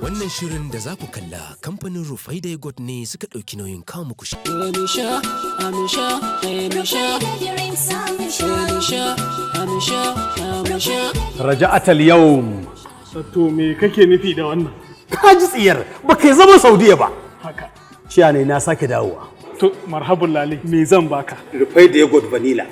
Wannan shirin da za ku kalla, kamfanin Rufai Yogurt ne suka ɗauki nauyin kawo muku shi. Amisha, Amisha, Amisha, Amisha, Amisha, Amisha. Raja'atal yawm. To, me kake nufi da wannan? Ka ji tsiyar ba kai zama Saudiya ba. Haka. Ciya ne na sake dawowa. To, marhabun lale, me zan baka? Rufai da yogurt vanilla.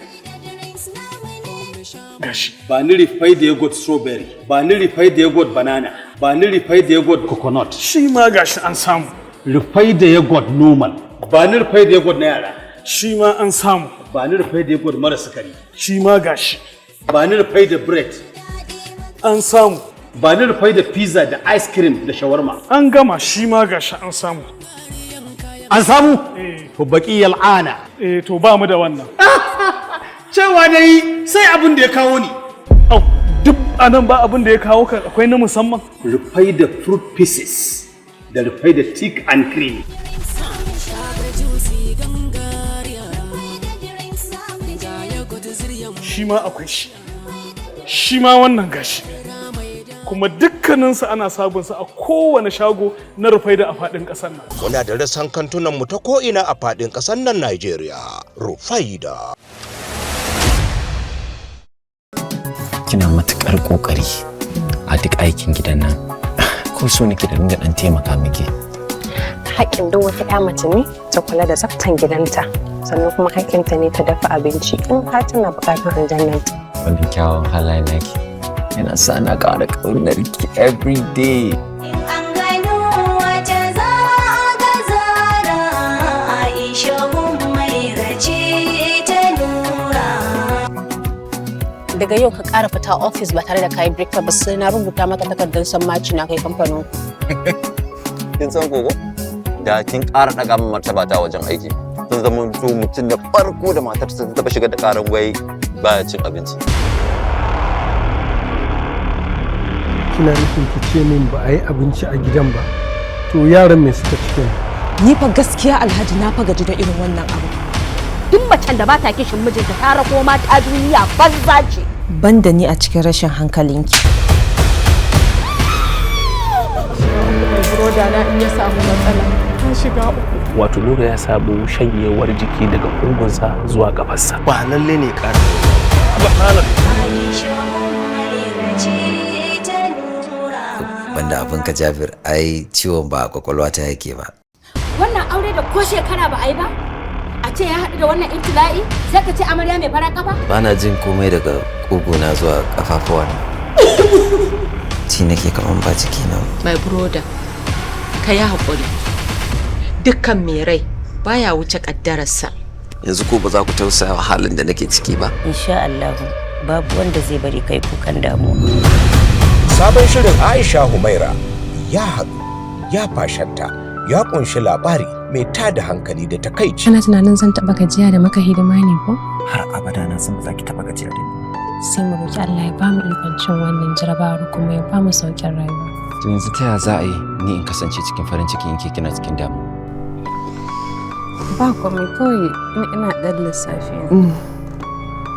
Gashi. Ba ni Rufai da yogurt strawberry, ba ni Rufai da yogurt banana, ba ni Rufai da yogurt coconut. Shi ma gashi an samu. Rufai da yogurt normal, ba ni Rufai da yogurt na yara. Shi ma an samu. Ba ni Rufai da yogurt mara sukari. Shi ma gashi. Ba ni Rufai da bread. An samu. Ba ni Rufai da pizza da ice cream da shawarma. An gama, shi ma gashi an samu. An samu? Eh. To, baki yal'ana. Eh, to, ba mu da wannan. Cewa dai sai abin da ya kawo ni. Au, duk anan ba abin da ya kawo ka, akwai na musamman? Rufai da fruit pieces da Rufai da thick and creamy. Juicy gangariya. Shi ma akwai shi. Shi ma wannan gashi. Kuma dukkaninsu ana sabunsa a kowane shago na Rufai da a faɗin ƙasar nan. Muna da rassan kantunan mu ta ko'ina a faɗin ƙasar nan Najeriya. Rufaida. Kina matuƙar ƙoƙari a duk aikin gidan nan, ko so nake da dinga ɗan taimaka miki. Haƙƙin duk wata 'ya mace ne ta kula da tsaftan gidanta, sannan kuma haƙƙinta ne ta dafa abinci in har tana buƙatar aljannanta. Wannan kyawun halayen naki yana sa na ƙara ƙaunar ki every day. An gano wata za a ga zara, Aisha Humaira ce ta nura. Daga yau ka ƙara fita ofis ba tare da kayi breakfast ba, sai na rubuta maka takardar sammaci na kai kamfanin. Kin san gogo da kin ƙara ɗaga min martaba ta wajen aiki, zan zama to mutum da farko da matar ta taɓa shigar da ƙaran wai baya cin abinci. Kina nufin ki ce min ba a yi abinci a gidan ba? To, yaran me suka ci kenan? Ni fa gaskiya, Alhaji, na fa gaji da irin wannan abu. Duk macen da ba ta kishin mijinta, ta rako mata duniya, banza ce. Banda ni a cikin rashin hankalinki. Brother na in ya samu matsala ta shiga uku. Wato Nura ya samu shanyewar jiki daga ƙugunsa zuwa ƙafarsa. Ba lalle ne ƙara. Aisha Humaira ce ta nura. Banda abin ka, Jabir, ai ciwon ba a kwakwalwa ta yake ba. Wannan aure da ko shekara ba a yi ba a ce ya haɗu da wannan ibtila'i, sai ka ce amarya mai fara kafa. Ba na jin komai daga ƙuguna zuwa ƙafafuwa na. Ci nake kaman ba jiki na. My brother, ka yi haƙuri. Dukkan mai rai baya wuce ƙaddararsa. Yanzu ko ba za ku tausaya wa halin da nake ciki ba? Insha Allah babu wanda zai bari kai kukan damuwa. Sabon shirin Aisha Humaira ya haɗu, ya fashanta, ya ƙunshi labari mai tada hankali da takaici. Kana tunanin zan taɓa gajiya da maka hidima ne ko? Har abada na san ba za ki taɓa gajiya da ni. Sai mu roki Allah ya bamu ikon cin wannan jarabawar kuma ya bamu sauƙin rayuwa. To, yanzu ta ya za a yi ni in kasance cikin farin ciki in ke kina cikin damuwa? Ba komai, kawai ina ɗan lissafi ne.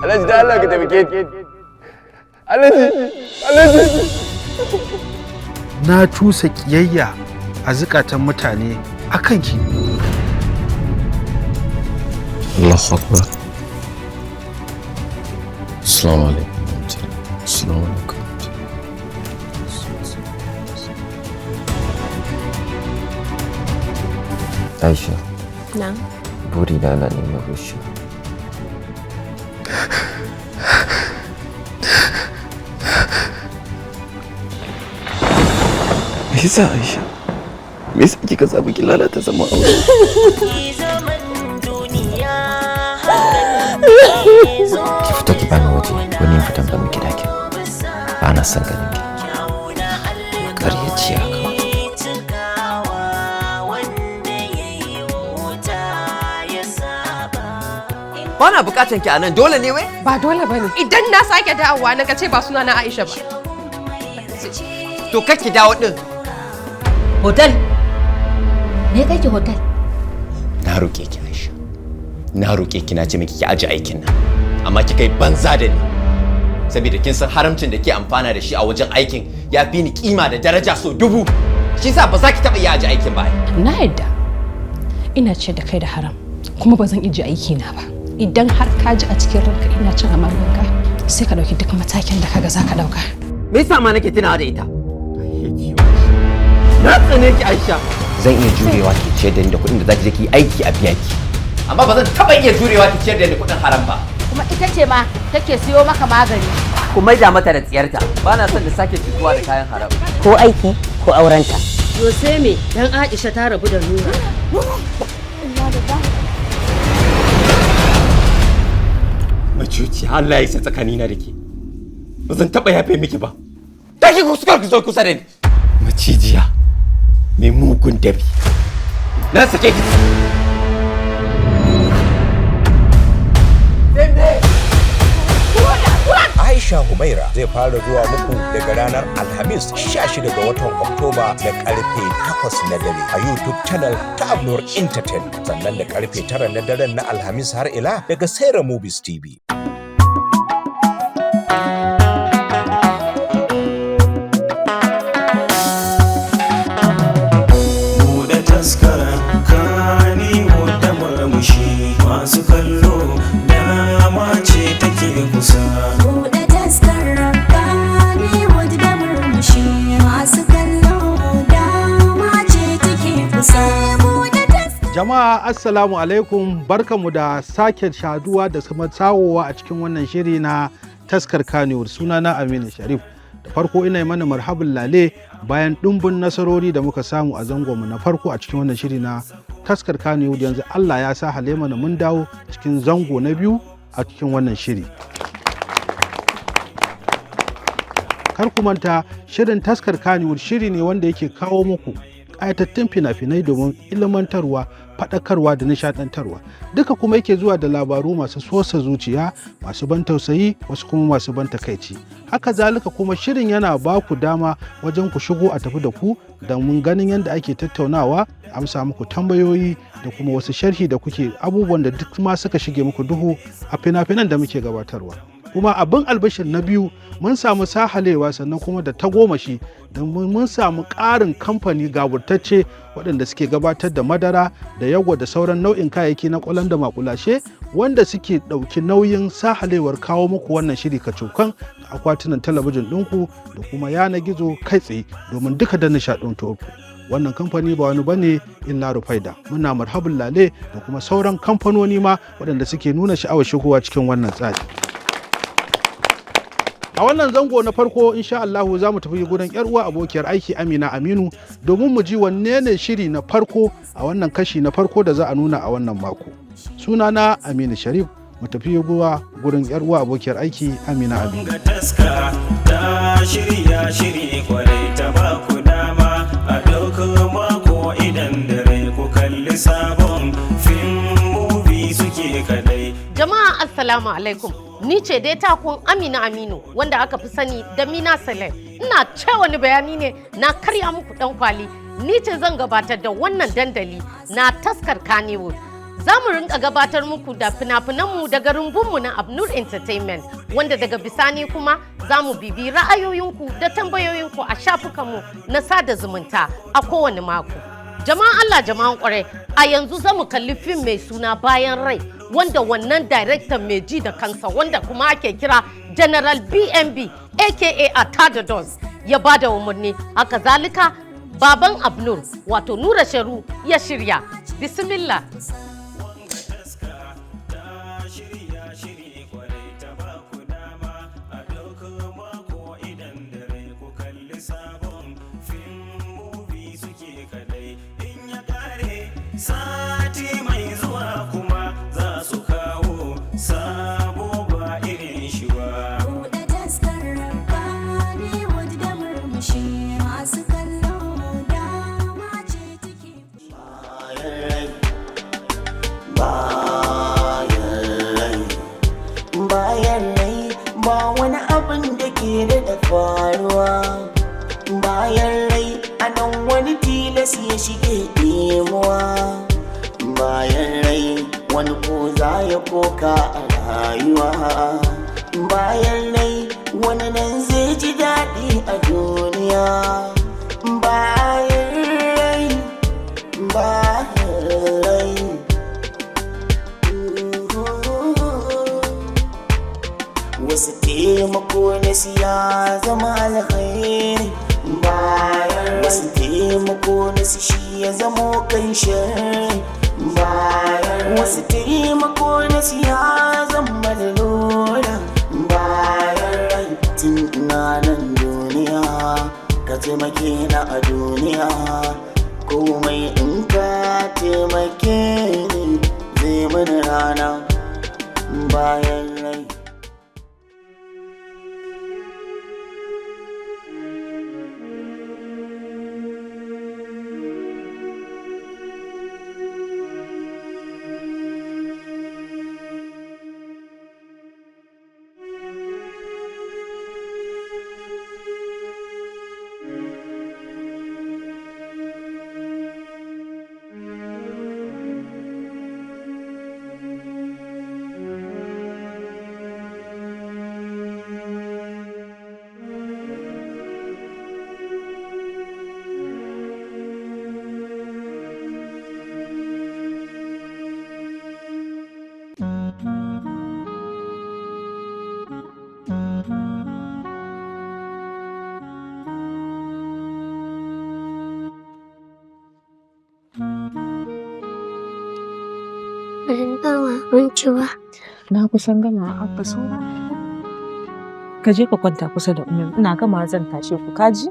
Alhaji, da Allah ka taimake ni. Alhaji, Alhaji. Na cusa kiyayya a zukatan mutane a kanki. Allahu akbar. Assalamu alaikum. Assalamu alaikum. Aisha, Na. burina na neman rushewa. Me yasa, Aisha? Me yasa kika zaɓi ki lalata zaman aure? Zaman duniya. Ki fito ki bani waje, wani in fitan ba miki dakin. Ba na son ganin ki. Makaryaciya kawai. Cikawa wanda ya yi wuta ya saba. Ba na bukatan ki a nan, dole ne wai? Ba dole bane. Idan na sake dawowa na ka ce ba suna na Aisha ba. To, kar ki dawo din. Hotel? Me kai ki hotel? Na roƙe ki, Aisha. Na roƙe ki, na ce miki ki aje aikin nan. Amma kika yi banza da ni. Saboda kin san haramcin da ke amfana da shi a wajen aikin ya fi ni kima da daraja so dubu. Shi sa ba za ki taɓa iya aji aikin ba. Na yadda ina ce da kai da haram, kuma ba zan ije aiki na ba. Idan har ka ji a cikin ranka ina cin amananka, sai ka ɗauki duk matakin da kaga za ka ɗauka. Me yasa ma nake tunawa da ita? Na tsane ki, Aisha. Zan iya jurewa ki ciyar da ni da kuɗin da za ki je ki yi aiki a biya ki. Amma ba zan taɓa iya jurewa ki ciyar da ni da kuɗin haram ba. Kuma ita ce ma take siyo maka magani. Ku maida mata da tsiyarta. Ba na son da sake cutuwa da kayan haram. Ko aiki ko aurenta. Yo, sai me dan Aisha ta rabu da Nura? Macuci, Allah ya isa tsakanina da ke. Ba zan taɓa yafe miki ba. Take ku suka ku zo kusa da ni. Macijiya mai mugun dabi. Na sake ki. Aisha Humaira zai fara zuwa muku daga ranar Alhamis 16 ga watan Oktoba da karfe 8 na dare a YouTube channel ta Abnur Entertainment, sannan da karfe 9 na daren na Alhamis har ila daga Saira Movies TV. Buɗe taskar kani da murmushi, masu kallo dama ce take kusa. Buɗe taskar Kannywood da murmushi, masu kallo dama ce take kusa. Buɗe taskar. Jama'a, Assalamu alaikum, barkanmu da sake shaduwa da kuma tsawowa a cikin wannan shiri na Taskar Kannywood. Sunana Aminu Sharif. Da farko ina yi mana marhabin lale bayan ɗumbin nasarori da muka samu a zangonmu na farko a cikin wannan shiri na Taskar Kannywood. Yanzu Allah ya sa hale mana mun dawo cikin zango na biyu a cikin wannan shiri. Kar ku manta, shirin Taskar Kannywood shiri ne wanda yake kawo muku ƙayatattun fina-finai domin ilmantarwa, faɗakarwa da nishaɗantarwa duka, kuma yake zuwa da labaru masu sosa zuciya, masu ban tausayi, wasu kuma masu ban takaici. Haka zalika kuma shirin yana ba ku dama wajen ku shigo a tafi da ku domin ganin yadda ake tattaunawa, amsa muku tambayoyi da kuma wasu sharhi da kuke abubuwan da duk ma suka shige muku duhu a fina-finan da muke gabatarwa. Kuma abin albashir na biyu, mun samu sahalewa sannan kuma da tagomashi don mun samu ƙarin kamfani gawurtacce waɗanda suke gabatar da madara da yago da sauran nau'in kayayyaki na ƙwalan da makulashe, wanda suke ɗauki nauyin sahalewar kawo muku wannan shiri kacokan a akwatunan talabijin ɗinku da kuma yanar gizo kai tsaye domin duka da nishaɗantuwarku. Wannan kamfani ba wani bane illa Rufaida. Muna marhabin lale da kuma sauran kamfanoni ma waɗanda suke nuna sha'awar shigowa cikin wannan tsari. A wannan zango na farko, insha Allahu, za mu tafi gurin yar uwa abokiyar aiki Amina Aminu domin mu ji wanne ne shiri na farko a wannan kashi na farko da za a nuna a wannan mako. Sunana Aminu Sharif, mu tafi guwa gurin yar uwa abokiyar aiki Amina Aminu. Ga taska ta shirya shiri kwarai, ta ba ku dama a ɗaukar mako idan dare ku kalli sabon fim, movie suke kadai. Jama'a, Assalamu alaikum. Ni ce dai takun Amina Aminu, wanda aka fi sani da Mina Saleh. Ina ce wani bayani ne na karya muku dan kwali. Ni ce zan gabatar da wannan dandali na Taskar Kannywood. Za mu rinka gabatar muku da fina-finanmu daga rumbunmu na Abnur Entertainment, wanda daga bisani kuma za mu bibi ra'ayoyinku da tambayoyinku a shafukanmu na sada zumunta a kowane mako. Jama'an Allah, jama'an kwarai, a yanzu za mu kalli fim mai suna Bayan Rai, wanda wannan darektan mai ji da kansa, wanda kuma ake kira General BNB aka Atadados, ya ba da umarni. Haka zalika baban Abnur, wato Nura Sharu, ya shirya. Bismillah. Shiri kwarai, ta ba ku dama a ɗaukar mako idan dare ku kalli sabon fim, movie suke kadai. In ya kare, sati mai zuwa kuma za su kawo sabo ba irin shi ba. Buɗe taskar Kannywood da murmushi, masu kallo dama ce take. Bayan rai ba wani abin da ke da faruwa. Bayan rai anan wani tilas ya shige ɗemuwa. Bayan rai wani ko za ya koka a rayuwa. Bayan rai Wani nan zai ji daɗi a duniya. Bayan rai, bayan rai. Wasu taimako na siya zama alkhairi bayan wasu taimako na su shi ya zamo kan shari bayan wasu taimako na siya zama lalura bayan rai. Tun ina nan duniya ka taimake na a duniya, komai in ka taimake ni zai mana rana bayan rai. Ban gama abinci ba. Na kusan gama, Abba, saura. Ka je ka kwanta kusa da Ummi, ina gama zan tashe ku, kaji?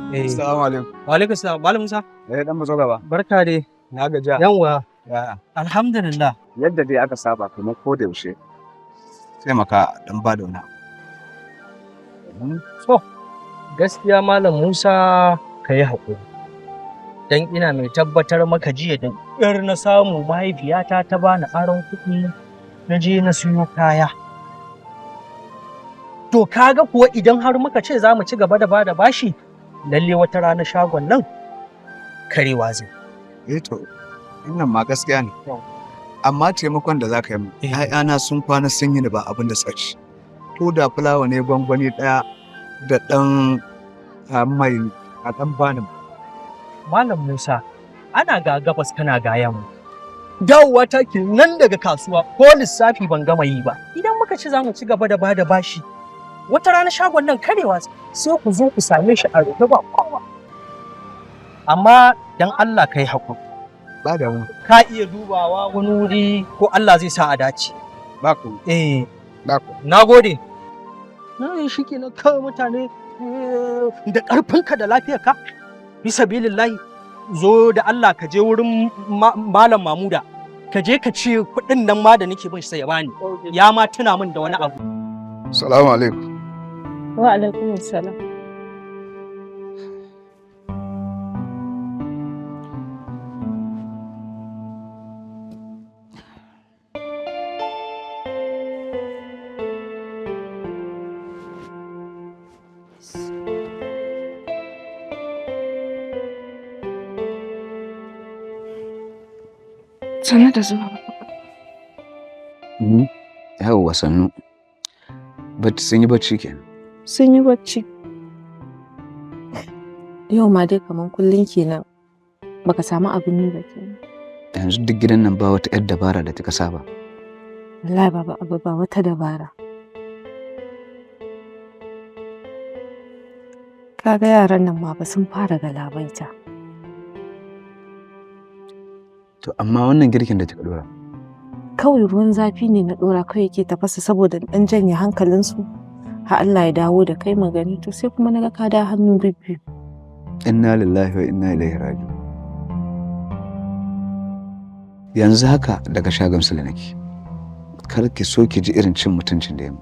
Assalamu alaikum. Wa alaikum salam. Malam Musa. Eh, dan matso gaba. Barka dai. Na gajiya. Yawwa. Ya. Alhamdulillah. Yadda dai aka saba kamar ko da yaushe. Sai maka dan ba da wani abu. So, gaskiya Malam Musa, ka yi haƙuri. Dan ina mai tabbatar maka jiya da ƙyar na samu mahaifiyata ta bani aron kuɗi na je na siyo kaya. To kaga kuwa idan har muka ce za mu ci gaba da bada bashi, lalle wata rana shagon nan karewa zai. Eh to, wannan ma gaskiya ne. Amma taimakon da za ka yi min, ‘ya'yana sun kwana sun yi ni ba abin da suka ci. Ko da fulawa ne gwangwani ɗaya da ɗan mai a ɗan bani. Malam Musa, ana ga gabas kana ga yamma. Dawowa ta nan daga kasuwa ko lissafi ban gama yi ba. Idan muka ci za mu ci gaba da bada bashi, wata rana shagon nan karewa sai ku zo ku same shi a rufe ba kowa. Amma dan Allah kai hakuri. Ba da mu. Ka iya dubawa wani wuri ko Allah zai sa a dace. Ba ku. Eh. Ba ku. Na gode. Na shi kenan kawai mutane da ƙarfinka da lafiyarka. Bisa bilillahi zo da Allah ka je wurin Malam Mamuda. Ka je ka ce kuɗin nan ma da nake bin shi sai ya bani. Ya ma tuna min da wani abu. Salamu alaikum. Wa alaikum salam. Sannu da zuwa. Yawwa sannu. Bacci sun yi bacci kenan. Sun yi bacci. Yau ma dai kaman kullum kenan baka samu abin yi ba kenan. Yanzu duk gidan nan ba wata 'yar dabara da kika saba. Wallahi baba abu ba wata dabara. Kaga yaran nan ma ba sun fara galabaita. To amma wannan girkin da kika dora. Kawai ruwan zafi ne na dora kawai yake tafasa saboda dan janye hankalinsu. Har Allah ya dawo da kai magani to sai kuma naga ka da hannu bibbiyu. Inna lillahi wa inna ilaihi raji'un. Yanzu haka daga shagon Sule nake. Kar ki so ki ji irin cin mutuncin da ya min.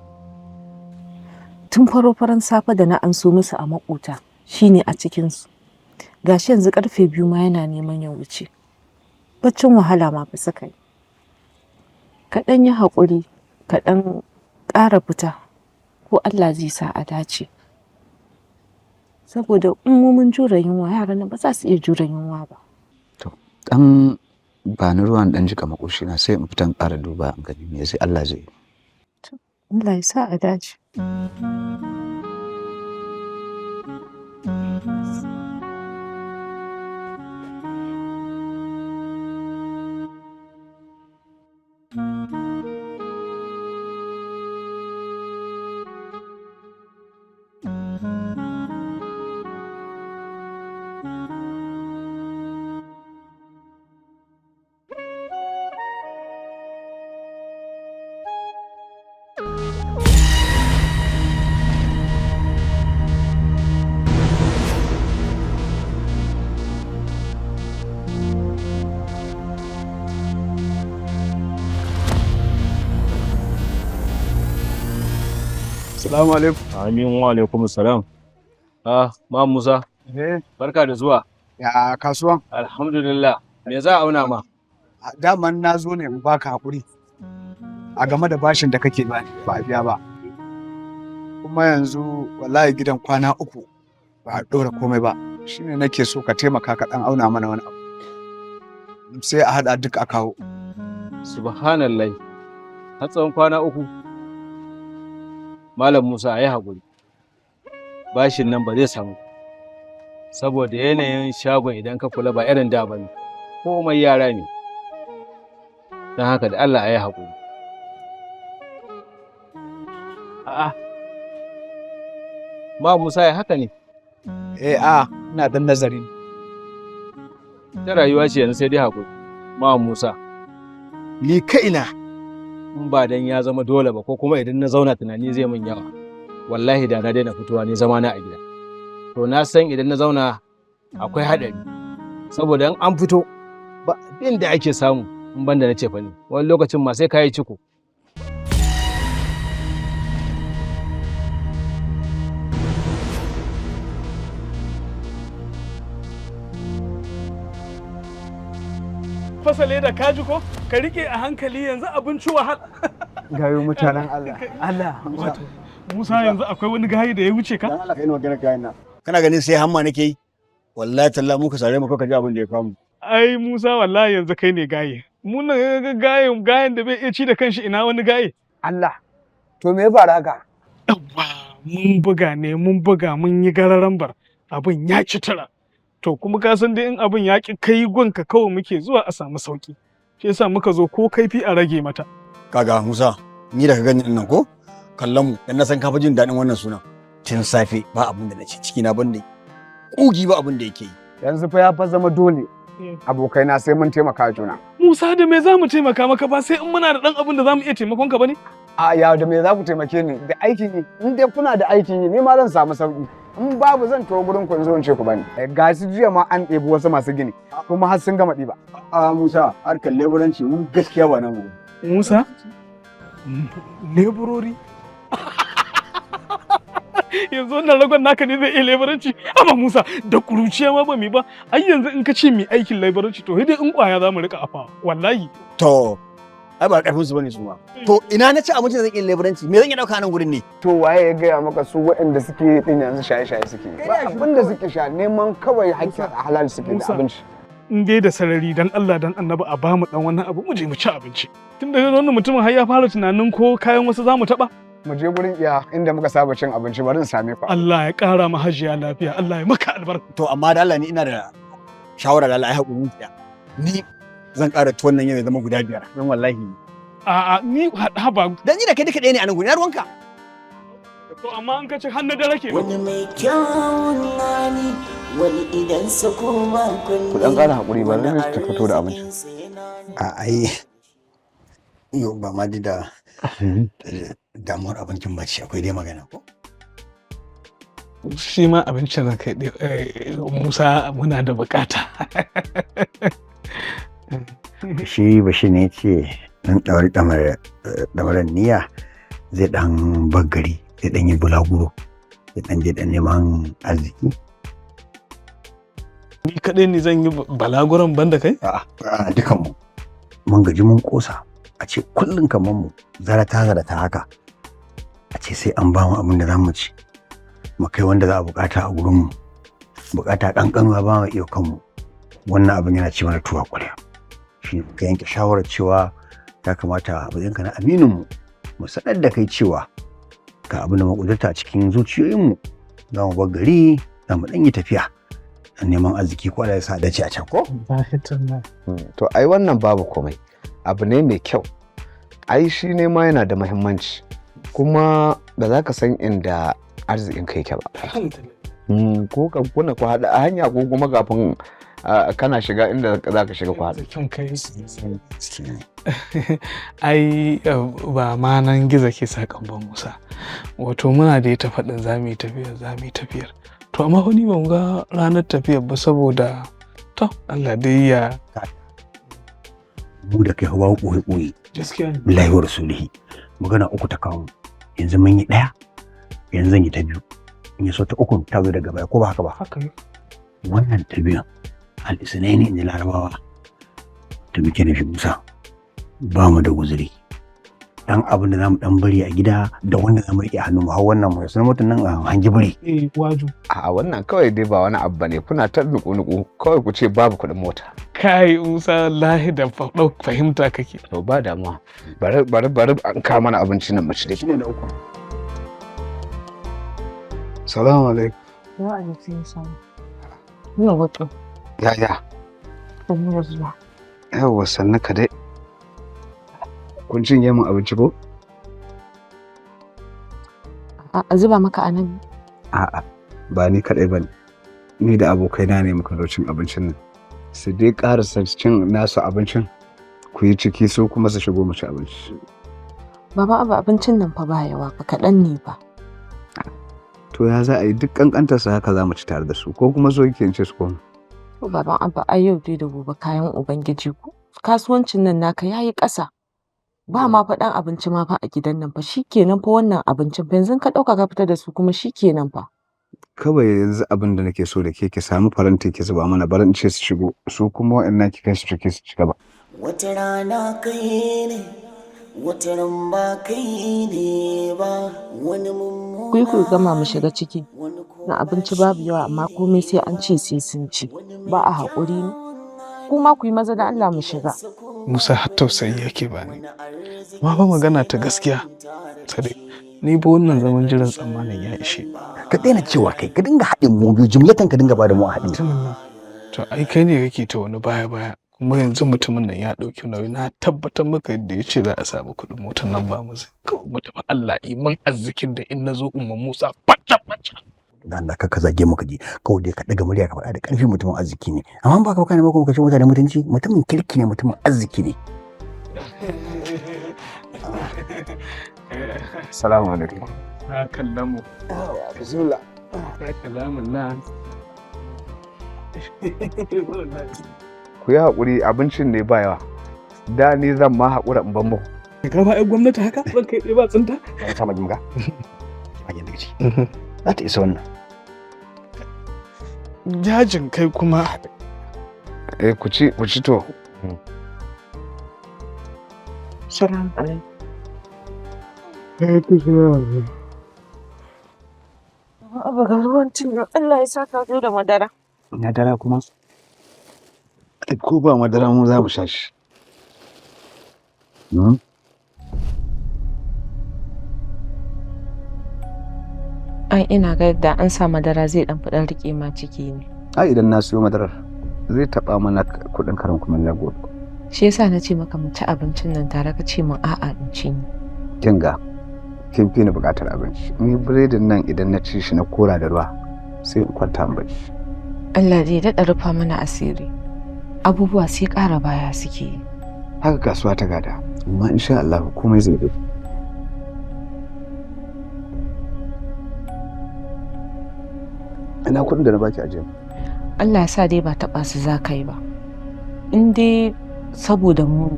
Tun faro faran safe da na anso musu a makota shine a cikinsu. Gashi yanzu karfe 2 ma yana neman ya wuce. Baccin wahala ma fa suka yi. Ka ɗan yi haƙuri, ka ɗan ƙara fita, ko Allah zai sa a dace. Saboda in mu mun jure yunwa yaran nan ba za su iya jure yunwa ba. Dan ba ni ruwan dan jika makoshi na sai in fita in ƙara duba in gani me sai Allah zai yi. Allah ya sa a dace. Salamu alaikum. Amin wa alaikum salam. Ah, ma Musa. Barka da zuwa. Ya kasuwan? Alhamdulillah. Me za a auna ma? Daman na zo ne in baka hakuri a game da bashin da kake bani ba a biya ba. Kuma yanzu wallahi gidan kwana 3 ba a ɗora komai ba. Shine nake so ka taimaka ka ɗan auna mana wani abu. Sai a haɗa duk a kawo. Subhanallah. Har tsawon kwana 3. Malam Musa a yi haƙuri. Bashin nan ba zai samu. Saboda yanayin shagon idan ka kula ba irin da ba ne. Komai yara ne. Don haka da Allah a yi haƙuri. A'a. Ma Musa ya haka ne? Eh a ina dan nazari. Ta rayuwa ce yanzu sai dai haƙuri. Ma Musa. Ni kaina in ba dan ya zama dole ba ko kuma idan na zauna tunani zai min yawa. Wallahi da na daina fitowa ne zama na a gida. To na san idan na zauna akwai haɗari. Saboda in an fito ba abin da ake samu in banda na cefa ne. Wani lokacin ma sai ka yi ciko. Fasa leda ka ji ko? Ka rike a hankali yanzu abinci wahal. Gayo mutanen Allah. Allah. Wato Musa yanzu akwai wani gayi da ya wuce ka? Allah ka yi magana gayin nan. Kana ganin sai hamma nake yi? Wallahi talla mu ka sare mu ka ji abin da ya kamu. Ai Musa wallahi yanzu kai ne gaye. Mu nan gayen gayen da bai iya ci da kanshi ina wani gaye. Allah. To me ya faru haka? Yawwa mun buga ne mun buga mun yi gararan bar abin ya ci tara. To kuma ka san dai in abin ya ki kai gunka kawai muke zuwa a samu sauki. Shi yasa muka zo ko kaifi a rage mata. Kaga Musa, ni da ka gani nan ko? Kallon mu, dan na san ka fi jin daɗin wannan sunan. Tun safe ba abin da na ci ciki na banda kugi ba abin da yake yi. Yanzu fa ya fa zama dole abokaina sai mun taimaka juna. Musa da me za mu taimaka maka ba sai in muna da ɗan abin da za mu iya taimakon ka ba ne? A ya da me za ku taimake ni da aikin yi in dai kuna da aikin yi ni ma zan samu sauki. In babu zan tawo gurin ku in zo in ce ku bani. Ga su jiya ma an ɗebi wasu masu gini kuma har sun gama ɗiba. A Musa, harkar leburanci mu gaskiya ba namu. Musa? Leburori? Yanzu wannan ragon naka ne zai iya leburanci? Amma Musa, da kuruciya ma ba mu ba. Ai yanzu in ka ce mu aikin leburanci to dai in kwaya za mu rika afa. Wallahi. To, ai ba karfin su bane su ma. To ina na ci abincin da zan iya leburanci? Me zan iya dauka nan gurin ne? To waye ya gaya maka su waɗanda suke din yanzu shaye-shaye suke? Ba abin da suke sha, neman kawai hakkin halal suke da abinci. In dai da sarari dan Allah dan Annabi a bamu dan wannan abu mu je mu ci abinci. Tun da wannan mutumin har ya fara tunanin ko kayan wasu za mu taɓa. Mu je gurin iya inda muka saba cin abinci, bari in same ku. Allah ya ƙara ma hajiya lafiya, Allah ya maka albarka. To amma da Allah ni ina da shawara, da Allah ai hakuri mu. Ni zan ƙara tuwon nan yau ya zama guda 5. Don wallahi. A'a ni haba. Dan ni da kai duka ɗaya ne a nan gurin, ina ruwanka? To amma an kace har na dare ke. Wani mai kyawun hali, wani idan sa koma kunne. Ku dan ƙara hakuri, ba zan ta fito da abinci. A ai yau ba ma da damuwar abincin ba ce, akwai dai magana ko? Shi ma abincin ranka Musa muna da bukata. Shi Bashir ne ce nan ɗauri ɗamarar niyya zai ɗan bagari, zai ɗan yi bulaguro, zai ɗan je ɗan neman arziki. Ni kaɗai ne zan yi balaguron banda kai? A'a, dukanmu. Mun gaji mun ƙosa. A ce kullum kamar mu zarata zarata haka. A ce sai an ba mu abin da za mu ci. Mu kai wanda za a bukata a gurinmu. Bukata ƙanƙanuwa ba mu iya kanmu. Wannan abin yana ci mana tuwa ƙwarya. Shi ka yanke shawarar cewa ya kamata a matsayinka na amininmu mu sanar da kai cewa ga abin da mu ƙudurta a cikin zuciyoyinmu, za mu bar gari, za mu ɗan yi tafiya dan neman arziki, ko Allah ya sa dace a can ko? To ai wannan babu komai, abu ne mai kyau. Ai shi ne ma yana da muhimmanci, kuma ba za ka san inda arzikin kai yake ba. Ko ka kuna ku haɗa a hanya, ko kuma kafin kana shiga inda za ka shiga ku haɗu. Kai. Ai ba ma nan gizo ke sakan ba Musa. Wato muna da ta faɗin za mu yi tafiyar, za mu yi tafiyar. To amma fa ni ban ga ranar tafiyar ba saboda to Allah dai ya. Mu da kai hawa ɓoye ɓoye. Gaskiya ne. Billahi wa rasulihi. Magana uku ta kawo. Yanzu mun yi ɗaya, yanzu zan yi ta biyu. In ya so ta ukun ta zo daga baya, ko ba haka ba? Haka ne. Wannan ta biyun al-isnaini in ji Larabawa. Ta muke nufi Musa. Ba mu da guzuri. Dan abin da zamu dan bari a gida da wanda zamu rike a hannu mu hau wannan mu sanar mutum nan a hangi biri. Eh waju. A'a wannan kawai dai ba wani abu bane, kuna ta nuku-nuku, kawai ku ce babu kuɗin mota. Kai Musa wallahi da fahimta kake. To ba damuwa. Bari bari bari an kawo mana abinci nan mu ci dai. Shine na uku. Salamu alaikum. Wa alaikum salam. Yau wato. Yaya. Sannu da zuwa. Yawwa sannu ka dai. Kun cinye min abinci ko? A zuba maka a nan. A'a, ba ni kaɗai ba ne. Ni da abokaina ne muka zo cin abincin nan. Su dai ƙarasa cin nasu abincin, ku yi ciki su kuma su shigo mu ci abinci. Baba abu abincin nan fa ba yawa fa, kaɗan ne ba. To ya za a yi, duk ƙanƙantarsa haka za mu ci tare da su, ko kuma so kike in ce su koma? To baban Abba ai yau dai da gobe kayan Ubangiji ko. Kasuwancin nan naka yayi ƙasa. Ba ma fa ɗan abinci ma fa a gidan nan fa, shikenan fa wannan abincin fa yanzu ka ɗauka ka fita da su kuma shikenan fa. Kawai yanzu abin da nake so da ke, ki samu faranti ki zuba mana, bari in ce su shigo, su kuma waɗannan ki kai su ciki su ci gaba. Wata rana kai ne, wata ran ba kai ne ba, wani Ku yi ku gama mu shiga ciki. Na abinci babu yawa amma komai sai an ce sai sun ci. Ba a haƙuri ne. Kuma ku yi maza da Allah mu shiga. Musa har tausayi yake bani. Amma fa magana ta gaskiya, Sadiq, ni ba wannan zaman jiran tsammanin ya ishe. Ka daina cewa kai, ka dinga haɗin mu biyu jumlatan, ka dinga bada mu a haɗin. To ai kai ne kake ta wani baya baya, kuma yanzu mutumin nan ya ɗauki nauyi, na tabbatar maka yadda ya ce za a samu kuɗin motar nan ba mu zai. Kawai mu tafi, Allah iman arzikin da in na zo umma Musa fata fata. Da Allah ka zage mu ka ji, kawai dai ka ɗaga murya ka faɗa da ƙarfi mutumin arziki ne. Amma ba ka baka ne ba kuma ka ce mutane mutunci, mutumin kirki ne, mutumin arziki ne. Salamu alaikum. Na kalla mu. Bismillah. Kalamun nan. Ku yi haƙuri, abincin ne ba yawa. Da ni zan ma haƙura in ban muku. Ka ba gwamnati haka zan kai ɗaya ba tsinta? Ya sa magin ga. Magin daga ciki. Za ta isa wannan. Jajin kai kuma. Eh, ku ci, ku ci to. Salam alaikum. Abu ga ruwan cin nan, Allah ya sa ka zo da madara. Madara kuma? Ko ba madara mu za mu sha shi. Ai ina ga da an sa madara zai dan fi dan rike ma ciki ne. Ai idan na siyo madarar zai taɓa mana kuɗin karin kumallon gobe. Shi yasa na ce maka mu ci abincin nan tare, ka ce min a'a in cinye. Kin ga, kin fi ni buƙatar abinci. Ni biredin nan idan na ci shi na kora da ruwa sai in kwanta in bacci. Allah zai daɗa rufa mana asiri. Abubuwa sai ƙara baya suke yi. Haka kasuwa ta gada, amma insha Allah komai zai bi. Ina kuɗin da na baki ajiya? Allah ya sa dai ba taɓa su za ka yi ba. In dai saboda mu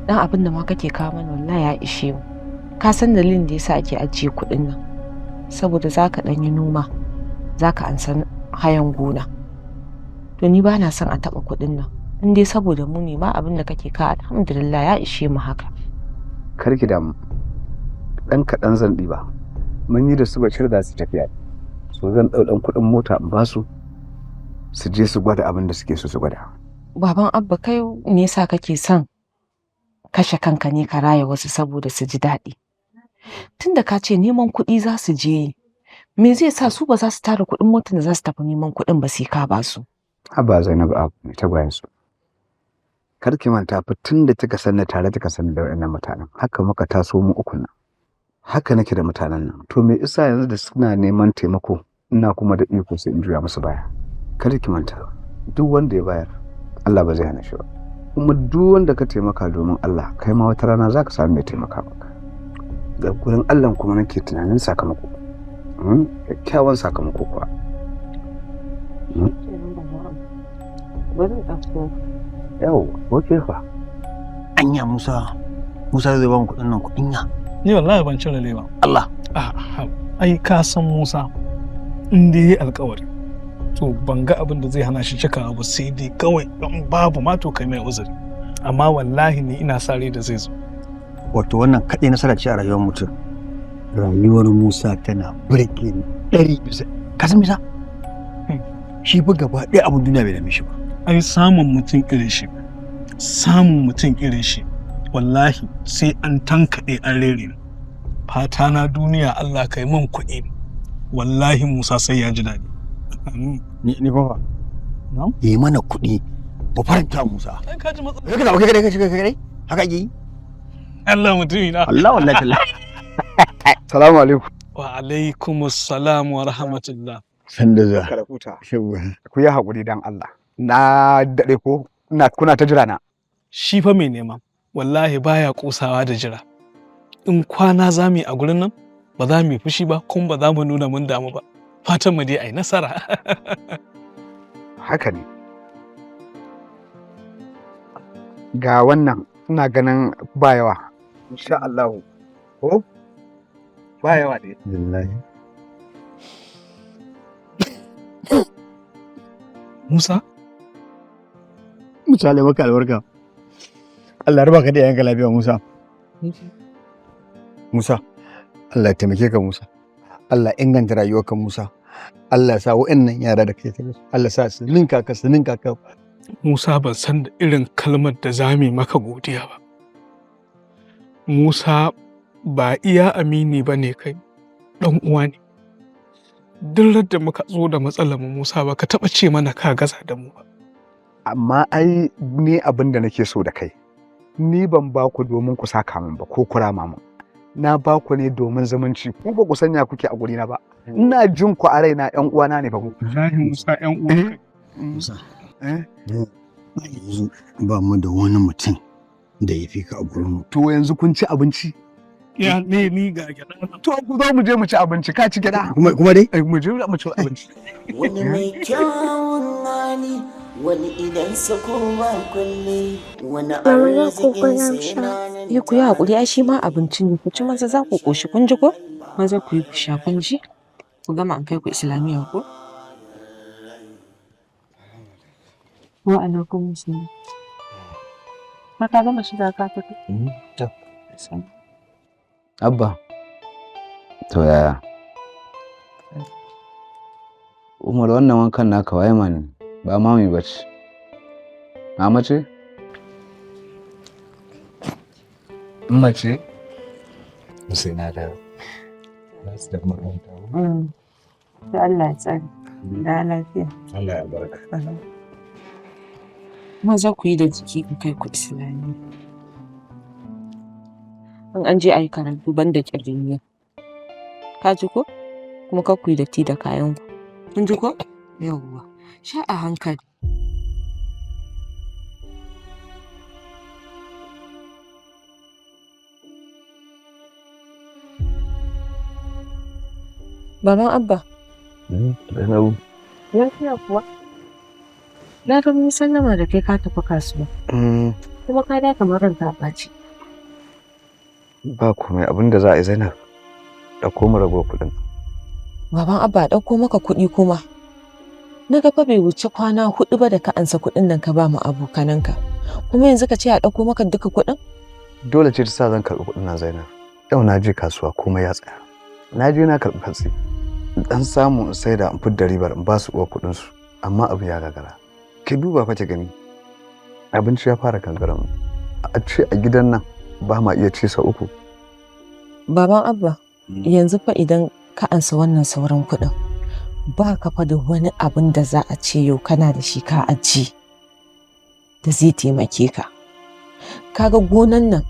dan abin da ma kake kawo mana wallahi ya ishe mu. Ka san dalilin da yasa ake ajiye kuɗin nan. Saboda za ka ɗan yi noma, za ka ansa hayan gona. To ni ba na son a taɓa kuɗin nan. In dai saboda mu ne ma abin da kake kawo, alhamdulillah ya ishe mu haka. Kar ki damu. Ɗan kaɗan zan ɗiba. Mun yi da su Bashir za su tafiya. So zan ɗau ɗan kuɗin mota in ba su, su je su gwada abin da suke so su gwada. Baban Abba, kai me yasa kake son kashe kanka ne ka raya wasu saboda su ji daɗi? Tunda ka ce neman kuɗi za su je yi, me zai sa su ba za su tara kuɗin motar da za su tafi neman kuɗin ba sai ka ba su? Haba Zainabu, abu mai tagwayen su. Kar ki manta fa, tun da kika sanni tare kika sanni da waɗannan mutanen. Haka muka taso mu uku nan. Haka nake da mutanen nan. To me isa yanzu da suna neman taimako ina kuma da iko sai in juya musu baya? Kar ki manta, duk wanda ya bayar Allah ba zai hana shi ba. Kuma duk wanda ka taimaka domin Allah, kai ma wata rana za ka sami mai taimaka maka. Da gurin Allah kuma nake tunanin sakamako. Kyakkyawan sakamako kuwa. Bari in ɗauko. Yau, oke fa. Anya Musa, Musa zai ba mu kuɗin nan kuɗin ya. Ni wallahi ban cire ba. Allah. A'a, ai ka san Musa in dai yayi alƙawari, to ban ga abin da zai hana shi cikawa ba, sai dai kawai in babu ma to kai mai uzuri. Amma wallahi ni ina sa rai da zai zo. Wato wannan kaɗai nasara ce a rayuwar mutum. Rayuwar Musa tana burge ni 100%. Ka san Musa? Shi fa gaba ɗaya abin duniya bai dame shi ba. Ai samun mutum irin shi, samun mutum irin shi, wallahi sai an tankaɗe an rere. Fata na duniya Allah kai man kuɗi. Wallahi Musa sai ya ji daɗi. Ni fa. Yi mana kuɗi ba faranta Musa. Ai ka ji matsala. Kai ka kai kai kai kai haka ake yi. Allah mutumi na. Allah wallahi tallahi. Salamu alaikum. Wa alaikumus salam wa rahmatullah. Sanda zuwa. Kada kuta. Ku yi haƙuri dan Allah. Na daɗe ko ina kuna ta jira na. Shi fa mai nema wallahi baya kosawa da jira. In kwana za mu yi a gurin nan ba za mu yi fushi ba kuma ba za mu nuna mun damu ba. Fatan mu dai ai nasara. Haka ne. Ga wannan ina ganin ba yawa. Insha Allah. Ko? Ba yawa ne. Wallahi. Musa? Musa, Allah maka albarka. Allah raba ka da yanka lafiya Musa. Musa, Allah ya taimake ka Musa. Allah inganta rayuwarka Musa. Allah ya sa wa'annan yara da kake tare su, Allah sa su ninka ka, su ninka ka. Musa, ban san da irin kalmar da za mu yi maka godiya ba. Musa, ba iya amini ba ne kai, ɗan uwa ne. Duk da muka zo da matsalar mu Musa, ba ka taɓa ce mana ka gaza da mu ba. Amma ai ni abin da nake so da kai, ni ban ba ku domin ku saka min ba ko ku rama min. Na ba ku ne domin zumunci. Ku ba ku sanya kuke a gurina ba. Ina jin ku a raina, ƴan uwana ne fa ku. Wallahi Musa, ƴan uwa. Musa. Yanzu ba mu da wani mutum da ya fi ka a gurin mu. To yanzu kun ci abinci? Ya ne ni ga gyaɗa. To ku zo mu je mu ci abinci, ka ci gyaɗa. Kuma kuma dai? Mu je mu ci abinci. Wani mai kyawun hali, wani idan sa ba kulle, wani Mama za ku arzikin gwada sa mu sha. yana Yi ku yi haƙuri ai shi ma abinci ne ku ci maza za ku ƙoshi kun ji ko? Maza ku yi ku sha kun ji? Ku gama an kai ku islamiyya ko? Wa alaikum assalam. Ma ka gama shiga ka tafi? To. Abba. To yaya? Umar wannan wankan naka waye ma ne? Ba mami ba ce. Mama ce? Umma ce? Sai na dawo. Za su tafi makaranta. Da Allah ya tsare. Da lafiya. Allah ya barka. Maza ku yi da jiki in kai ku islamiyya. In an je a yi karatu ban da ƙiriniya. Ka ji ko? Kuma kar ku yi datti da kayan ku. Kun ji ko? Yawwa. Sha a hankali. Baban Abba. Zainabu. Lafiya kuwa? Na ga mun sallama da kai ka tafi kasuwa. Kuma ka da kamar ranka a ɓaci. Ba komai abin da za a yi Zainab. Ɗauko mu rago kuɗin. Baban Abba ɗauko maka kuɗi kuma. Na ga fa bai wuce kwana 4 ba da ka ansa kuɗin nan ka ba mu abokananka. Kuma yanzu ka ce a ɗauko maka duka kuɗin? Dole ce ta sa zan karɓi kuɗin nan Zainab. Yau na je kasuwa komai ya tsaya. Na je na karɓi hatsi. Dan samu in saida in fidda ribar in ba su uwar kuɗin su. Amma abu ya gagara. Ki duba fa ki gani. Abinci ya fara gagarar mu. A ce a gidan nan ba ma iya ci sau 3. Baban Abba, yanzu fa idan ka ansa wannan sauran kuɗin, ba ka fa da wani abin da za a ce yau kana da shi ka ajiye da zai taimake ka. Kaga gonan nan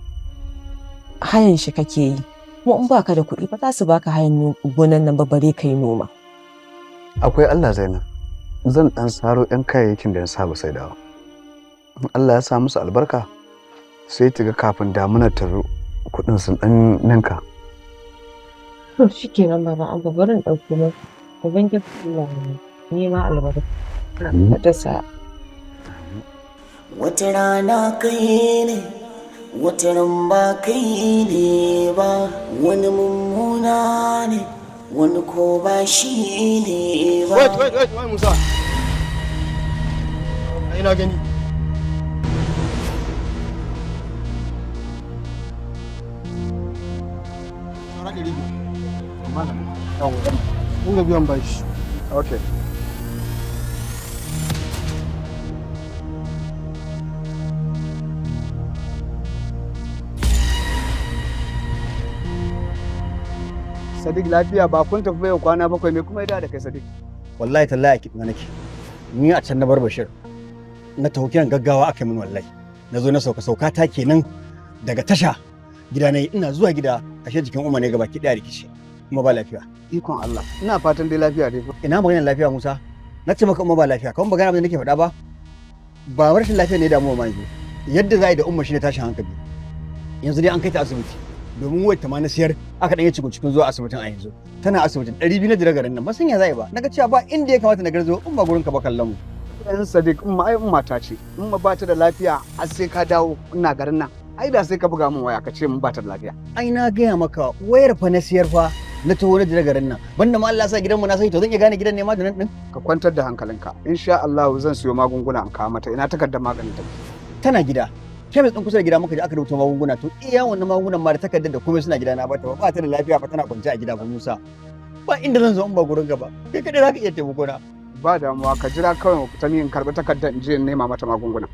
hayan shi kake yi, kuma in baka da kuɗi ba za su baka hayan gonan nan ba bare ka yi noma. Akwai Allah Zainab. Zan ɗan saro 'yan kayayyakin da na saba saidawa. In Allah ya sa musu albarka sai ki ga kafin damunar ta zo kuɗin sun ɗan ninka. To shikenan Baban Abba bari in ɗauko maka. Ubangiji Allah ya nema albarka. Ta sa. Wata rana kai ne, wata ran ba kai ne ba, wani mummuna ne, wani ko ba shi ne ba. Wait, wait, wait, wait, Musa. Ai na gani. Saura 500. Mun ga biyan bashi. Okay. Sadiq lafiya ba kun tafi yau kwana 7 me kuma ya da kai Sadiq? Wallahi tallahi a kiɗina nake. Ni a can na bar Bashir. Na taho kiran gaggawa aka min wallahi. Na zo na sauka sauka ta kenan daga tasha gida na yi ina zuwa gida ashe jikin Umar ne gaba ki daya rikici kuma ba lafiya. Ikon Allah. Ina fatan dai lafiya dai. Ina maganar lafiya Musa? Na ce maka Umar ba lafiya, kawai magana abin da nake faɗa ba. Ba rashin lafiya ne damuwa ma yanzu. Yadda za a yi da Umar shine tashin hankali. Yanzu dai an kai ta asibiti. Domin wayar ta ma na siyar aka ɗan yi cikin cikin zuwa asibitin a yanzu. Tana asibitin 200 na jira garin nan ba san ya za a yi ba. Na ga cewa ba inda ya kamata na garzo in ba gurin ka ba kallon mu. Yan Sadiq in ma ai umma ta ce in ma ba ta da lafiya har sai ka dawo ina garin nan. Ai da sai ka buga min waya ka ce mun ba ta da lafiya. Ai na gaya maka wayar fa na siyar fa na taho na jira garin nan. Banda ma Allah ya sa gidanmu na sani to zan iya gane gidan ne ma da nan din. Ka kwantar da hankalinka. Insha Allah zan siyo magunguna in kawo mata. Ina takardar maganin ta. Tana gida. Kemis din kusa da gida muka je aka rubuta magunguna to iya wannan magungunan ma da takardar da komai suna gida na bata ba ta da lafiya fa tana kwance a gida ba Musa. Ba inda zan zo in ba gurin ka ba. Kai kadai zaka iya taimako na. Ba damuwa ka jira kawai mu fita ni in karbi takardar in je in nema mata magunguna.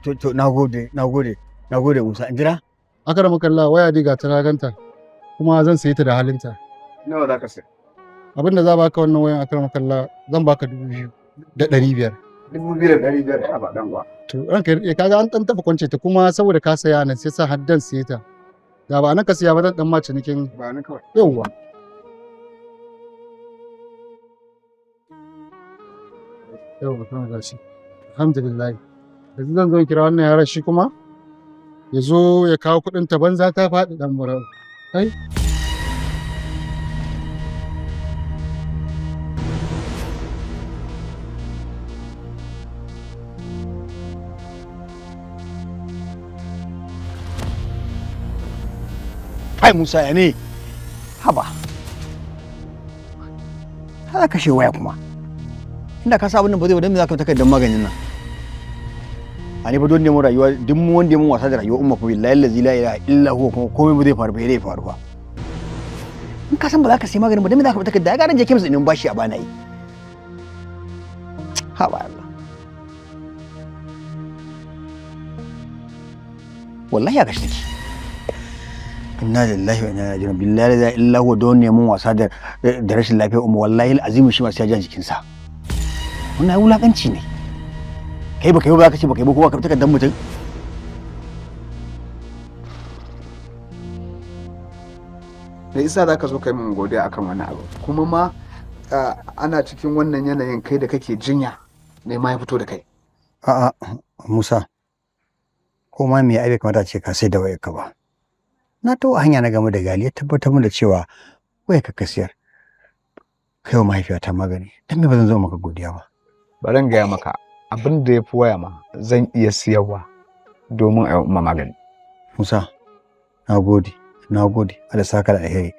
To nagode nagode nagode Musa in jira. Akara makalla waya dai ga ta na ganta kuma zan sayi ta da halinta. Nawa za ka saya? Abin da za baka wannan wayan akara makalla zan baka 2500. 2500 ya ba dan uwa. To ranka ya daɗe kaga an ɗan taɓa kwance ta kuma saboda ka saya nan sai sa haddan siye ta. Da ba nan ka siya ba zan ɗan ma cinikin. Ba ni kawai. Yawwa. Yawwa kuma gashi. Alhamdulillah. Yanzu zan zo in kira wannan yaron shi kuma ya zo ya kawo kuɗin ta banza ta faɗi ɗan murau. Ai. Kai Musa, ya ne? Haba. Za kashe waya kuma. Inda ka sa abin nan ba zai ba, dan me za ka takardar maganin nan? A ne fa don nemo rayuwa duk mu wanda ya mun wasa da rayuwa umma fa, billahi allazi la ilaha illa huwa, kuma komai ba zai faru ba zai faru ba. In ka san ba za ka sai maganin ba, dan me za ka takarda? Ya garan je kemis din bashi a bana yi. Haba Allah. Wallahi ya kashe take. Inna lillahi wa inna ilaihi raji'un. Billahi la ilaha illa huwa, don neman wasa da rashin lafiya umma, wallahi alazim shi ma sai ya ja jikinsa. Wannan ai wulakanci ne. Kai baka yi ba, ka ce baka yi ba, kuma ka takardar mutum. Da isa za ka zo kai min godiya akan wani abu kuma ma ana cikin wannan yanayin, kai da kake jinya ne ma ya fito da kai? A'a Musa, ko ma me ai bai kamata a ce ka sai da wayarka ba. Na taho a hanya na game da Gali, ya tabbatar min da cewa wayarka ka siyar kai wa mahaifiyata magani. Dan me ba zan zo maka godiya ba? Bari in gaya maka, abin da ya fi waya ma zan iya siyarwa domin a yi umma magani. Musa, na gode, na gode. Allah saka da alheri.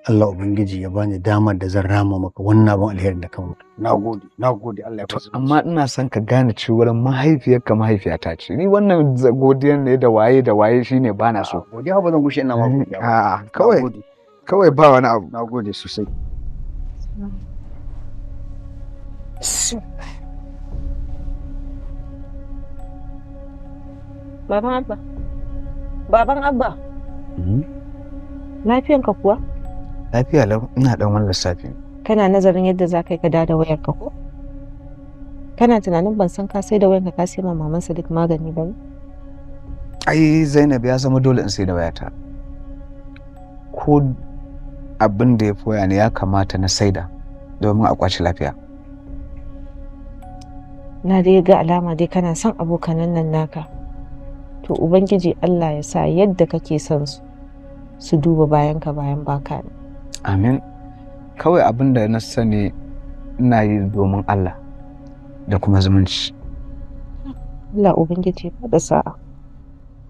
Allah Ubangiji ya bani damar da zan rama maka wannan abin alherin da ka mun. Na gode, na gode. Allah ya fasa. Amma ina son ka gane cewar mahaifiyarka mahaifiyata ce. Ni wannan godiyar ne da waye da waye shine bana so. Godiya ba zan gushe ina ma godiya ba. A'a, kawai kawai ba wani abu. Na gode sosai. Baban Abba. Baban Abba. Lafiyanka kuwa? Lafiya lau, ina dan wani lissafi. Kana nazarin yadda za ka yi ka dawo da wayarka ko? Kana tunanin ban san ka sai da wayarka ka sai ma maman Sadiq magani ba ne? Ai Zainab, ya zama dole in sai da wayata. Ko abin da ya fi waya ne ya kamata na saida domin a kwaci lafiya. Na dai ga alama dai kana son abokanan nan naka. To Ubangiji Allah ya sa yadda kake son su, su duba bayan ka bayan baka nan. Amin. Kawai abin da na sani ina yi domin Allah da kuma zumunci. Allah Ubangiji ya bada sa'a.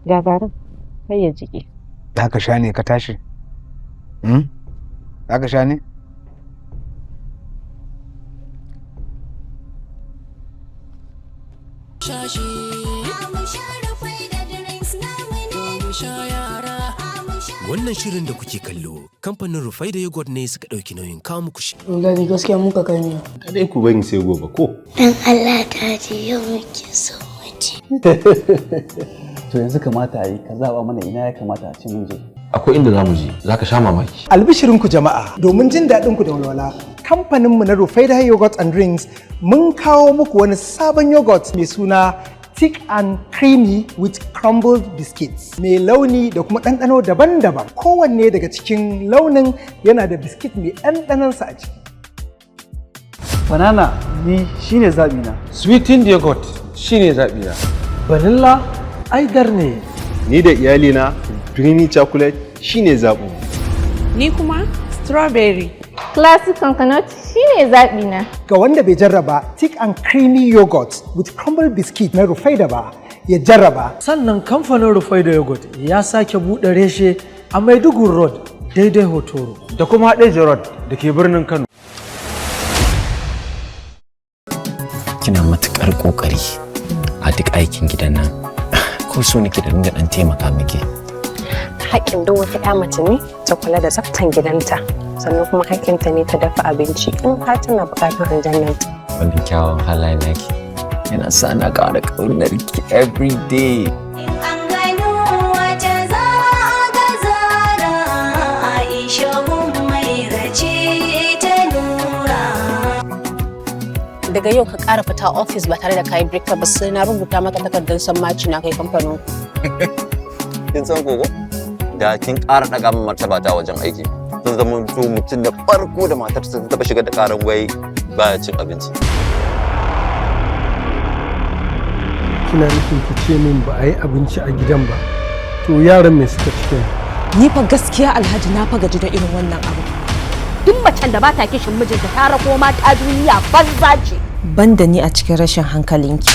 Ga garin, kai ya jiƙe. Za ka sha ne ka tashi? Hmm? Za ka sha ne? Wannan shirin da kuke kallo, kamfanin Rufai da Yogurt ne suka ɗauki nauyin kawo muku shi. Gani gaskiya muka kai miya. Kadai ku bari sai gobe ko? Dan Allah Daddy, yau muke so mu je. To yanzu kamata a yi ka zaba mana ina ya kamata a ce mun je. Akwai inda za mu je, za ka sha mamaki. Albishirinku jama'a, domin jin daɗin ku da walwala, kamfaninmu na Rufaida Yogurt and Drinks mun kawo muku wani sabon yogurt mai suna Thick and Creamy with Crumbled Biscuits. Mai launi da kuma ɗanɗano daban-daban. Kowanne daga cikin launin yana da biskit mai ɗanɗanonsa a ciki. Banana ni shine zaɓi na. Sweetened yogurt shine zaɓi na. Vanilla aidar ne. Ni da iyalina, creamy chocolate shine zaɓin. Ni kuma strawberry. Classic coconut shine zaɓi na. Ga wanda bai jarraba Thick and Creamy Yogurt with Crumbled Biscuit na Rufaida ba, ya jarraba. Sannan kamfanin Rufaida Yogurt ya sake buɗe reshe a Maiduguri Road, daidai Hotoro. Da kuma Hadeja Road da ke birnin Kano. Kina matuƙar ƙoƙari a duk aikin gidan nan. Ko so nake da dinga ɗan taimaka miki. Haƙƙin duk wata 'ya mace ne ta kula da tsaftan gidanta, sannan kuma haƙƙinta ne ta dafa abinci in har tana buƙatar aljannanta. Wannan kyawun halayen naki yana sa na ƙara ƙaunar ki every day. An gano wata za a ga zara, Aisha Humaira ce ta nura. Daga yau ka ƙara fita ofis ba tare da kayi breakfast ba, sai na rubuta maka takardar sammaci na kai kamfanin. Kin san gogo? Da kin ƙara ɗaga min martaba ta wajen aiki. Zan zama to mutum da farko da matarsa ta taɓa shigar da ƙaran wai baya cin abinci. Kina nufin ki ce min ba a yi abinci a gidan ba? To yaran me suka ci kenan? Ni fa gaskiya Alhaji na fa gaji da irin wannan abu. Duk macen da bata kishin mijinta ta rako mata duniya banza ce. Banda ni a cikin rashin hankalinki.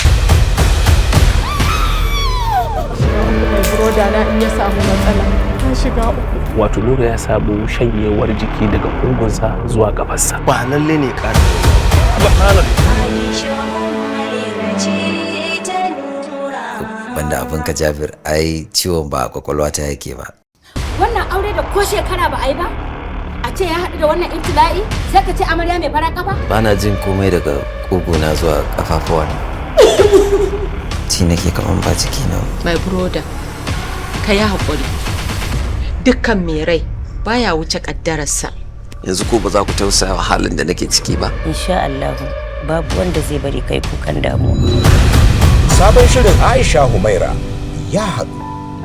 Broda na in ya samu matsala ta shiga uku. Wato Nura ya samu shanyewar jiki daga ƙugunsa zuwa ƙafarsa. Ba lalle ne ƙara. Banda abin ka Jabir, ai ciwon ba a kwakwalwa ta yake ba. Wannan aure da ko shekara ba a yi ba? A ce ya haɗu da wannan ibtila'i sai ka ce amarya mai fara kafa? Ba na jin komai daga ƙuguna zuwa ƙafafuwa na. Ci nake kaman ba ciki na. My brother, ka yi haƙuri. Dukkan mai rai baya wuce ƙaddararsa. Yanzu ko ba za ku tausaya wa halin da nake ciki ba. Insha Allah babu wanda zai bari kai kukan damuwa. Sabon shirin Aisha Humaira ya haɗu,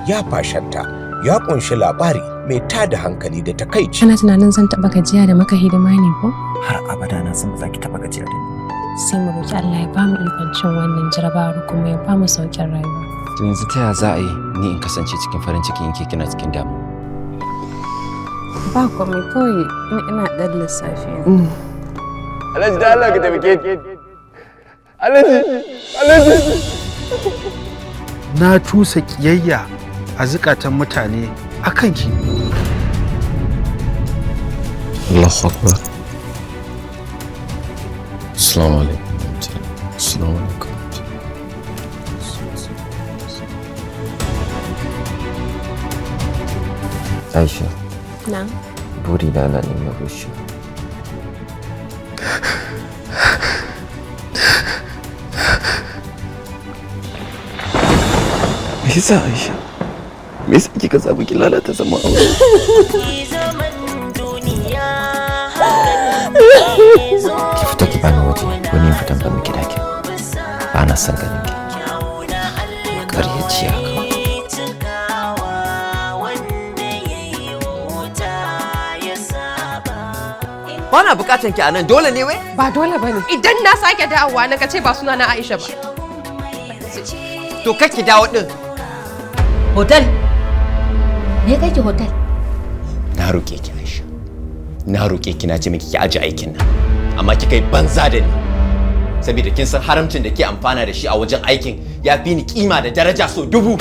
ya fashanta, ya ƙunshi labari mai tada hankali da takaici. Kana tunanin zan taɓa gajiya da maka hidima ne ko? Har abada na san ba za ki taɓa gajiya da ni. Sai mu roki Allah ya bamu ikon cin wannan jarabawar kuma ya bamu sauƙin rayuwa. To yanzu ta ya za a yi ni in kasance cikin farin ciki in ke kina cikin damuwa? Ba komai, kawai ina ɗan lissafi ne. Alhaji, da Allah ka taimake ni. Alhaji, Alhaji. Na cusa kiyayya a zukatan mutane a kanki. Allahu Akbar. Assalamu alaikum. Assalamu alaikum. Aisha, Na. burina na neman rushe. Me yasa Aisha? Me yasa kika samu ki lalata zaman aure? Ki fita ki bani waje ko ni in fitan ban miki dakin. Ba na son ganin ki. Makaryaciya kawai. Ba na bukatan ki a nan, dole ne wai? Ba dole bane. Idan na sake dawowa na ka ce ba suna na Aisha ba. To kar ki dawo din. Hotel? Me kai ki hotel? Na roƙe ki Aisha. Na roƙe ki, na ce miki ki aje aikin nan. Amma kika yi banza da ni. Saboda kin san haramcin da ke amfana da shi a wajen aikin ya fi ni kima da daraja so dubu.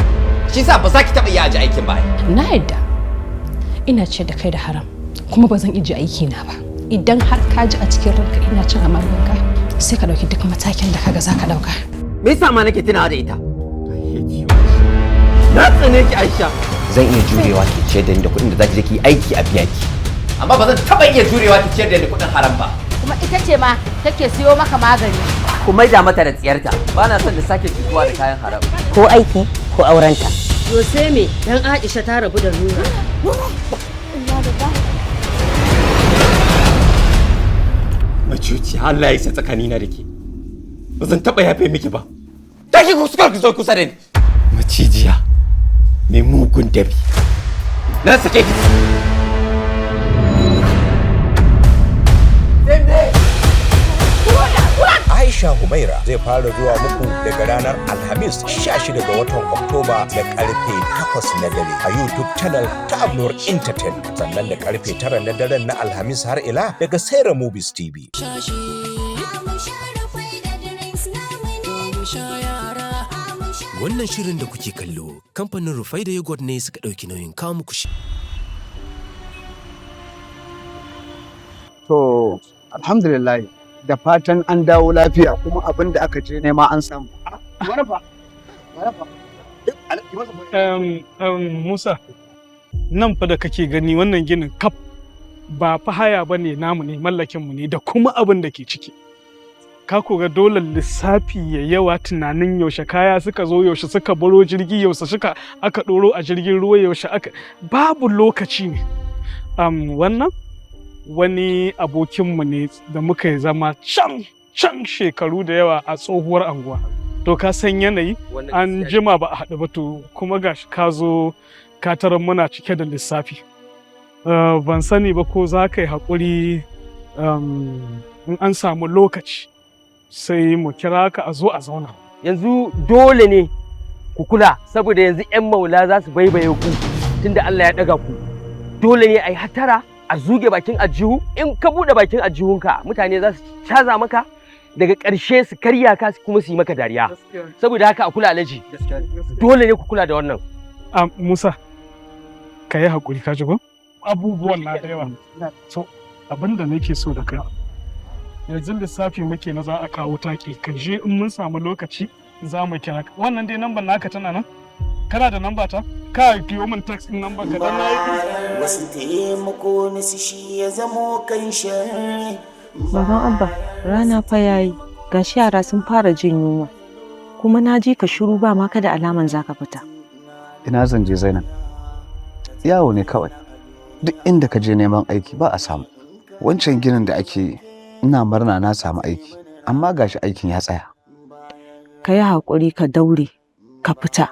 Shi yasa ba za ki taɓa iya aje aikin ba ai. Na yadda ina ciyar da kai da haram kuma ba zan ije aiki na ba. Idan har ka ji a cikin ranka ina cin amananka, sai ka ɗauki duk matakin da kaga za ka ɗauka. Me yasa ma nake tunawa da ita? Na tsane ki Aisha. Zan iya jurewa ki ciyar da ni da kuɗin da za ki je ki yi aiki a biya ki. Amma ba zan taɓa iya jurewa ki ciyar da ni kuɗin haram ba. Kuma ita ce ma take siyo maka magani. Ku maida mata da tsiyarta. Ba na son da sake cutuwa da kayan haram. Ko aiki ko aurenta. Yo sai me dan Aisha ta rabu da Nura. Macuci, Allah ya isa tsakanina da ke. Ba zan taɓa yafe miki ba. Ta ki kuskure ki zo kusa da ni. Macijiya mai mugun dabi. Na sake ki. Aisha Humaira zai fara zuwa muku daga ranar Alhamis 16 ga watan Oktoba da karfe 8 na dare a YouTube channel ta Abnur Entertainment, sannan da karfe 9 na daren na Alhamis har ila daga Saira Movies TV. Wannan shirin da kuke kallo, kamfanin Rufai da Yogurt ne suka ɗauki nauyin kawo muku shi. To, alhamdulillah, da fatan an dawo lafiya kuma abin da aka je nema an samu. Musa, nan fa da kake gani wannan ginin kaf ba fa haya ba ne, namu ne, mallakinmu ne da kuma abin da ke ciki. Ka koga dole lissafi ya yawa, tunanin yaushe kaya suka zo, yaushe suka baro jirgi, yaushe suka aka ɗoro a jirgin ruwa, yaushe aka babu lokaci ne. Wannan wani abokinmu ne da muka yi zama can can shekaru da yawa a tsohuwar anguwa. To ka san yanayi an jima ba a haɗu ba, to kuma gashi ka zo ka tarar muna cike da lissafi. Ban sani ba ko za ka yi haƙuri, in an samu lokaci sai mu kira ka a zo a zauna. Yanzu dole ne ku kula saboda yanzu 'yan maula za su baibaye ku. Tunda Allah ya daga ku, dole ne a yi hatara a zuge bakin aljihu. In ka buɗe bakin aljihunka, mutane za su caza maka, daga ƙarshe su karya ka kuma su yi maka dariya. Saboda haka a kula, Alhaji, dole ne ku kula da wannan. A Musa, ka yi haƙuri, ka ji ko? Abubuwan na da yawa. So abin da nake so da kai yanzu, lissafi muke na za a kawo taki. Ka je, in mun samu lokaci za mu kira ka. Wannan dai namban naka tana nan? Kana da namba ta? Ka biyo min text din namba ka dan nayi. Wasu taimako na su shi ya zamo kan sharri. Baban Abba, rana fa yayi, gashi yara sun fara jin yunwa. Kuma na ji ka shiru, ba ma ka da alaman zaka fita. Ina zan je, Zainab? Yawo ne kawai. Duk inda ka je neman aiki ba a samu. Wancan ginin da ake yi, ina murna na samu aiki, amma gashi aikin ya tsaya. Ka yi haƙuri ka daure, ka fita.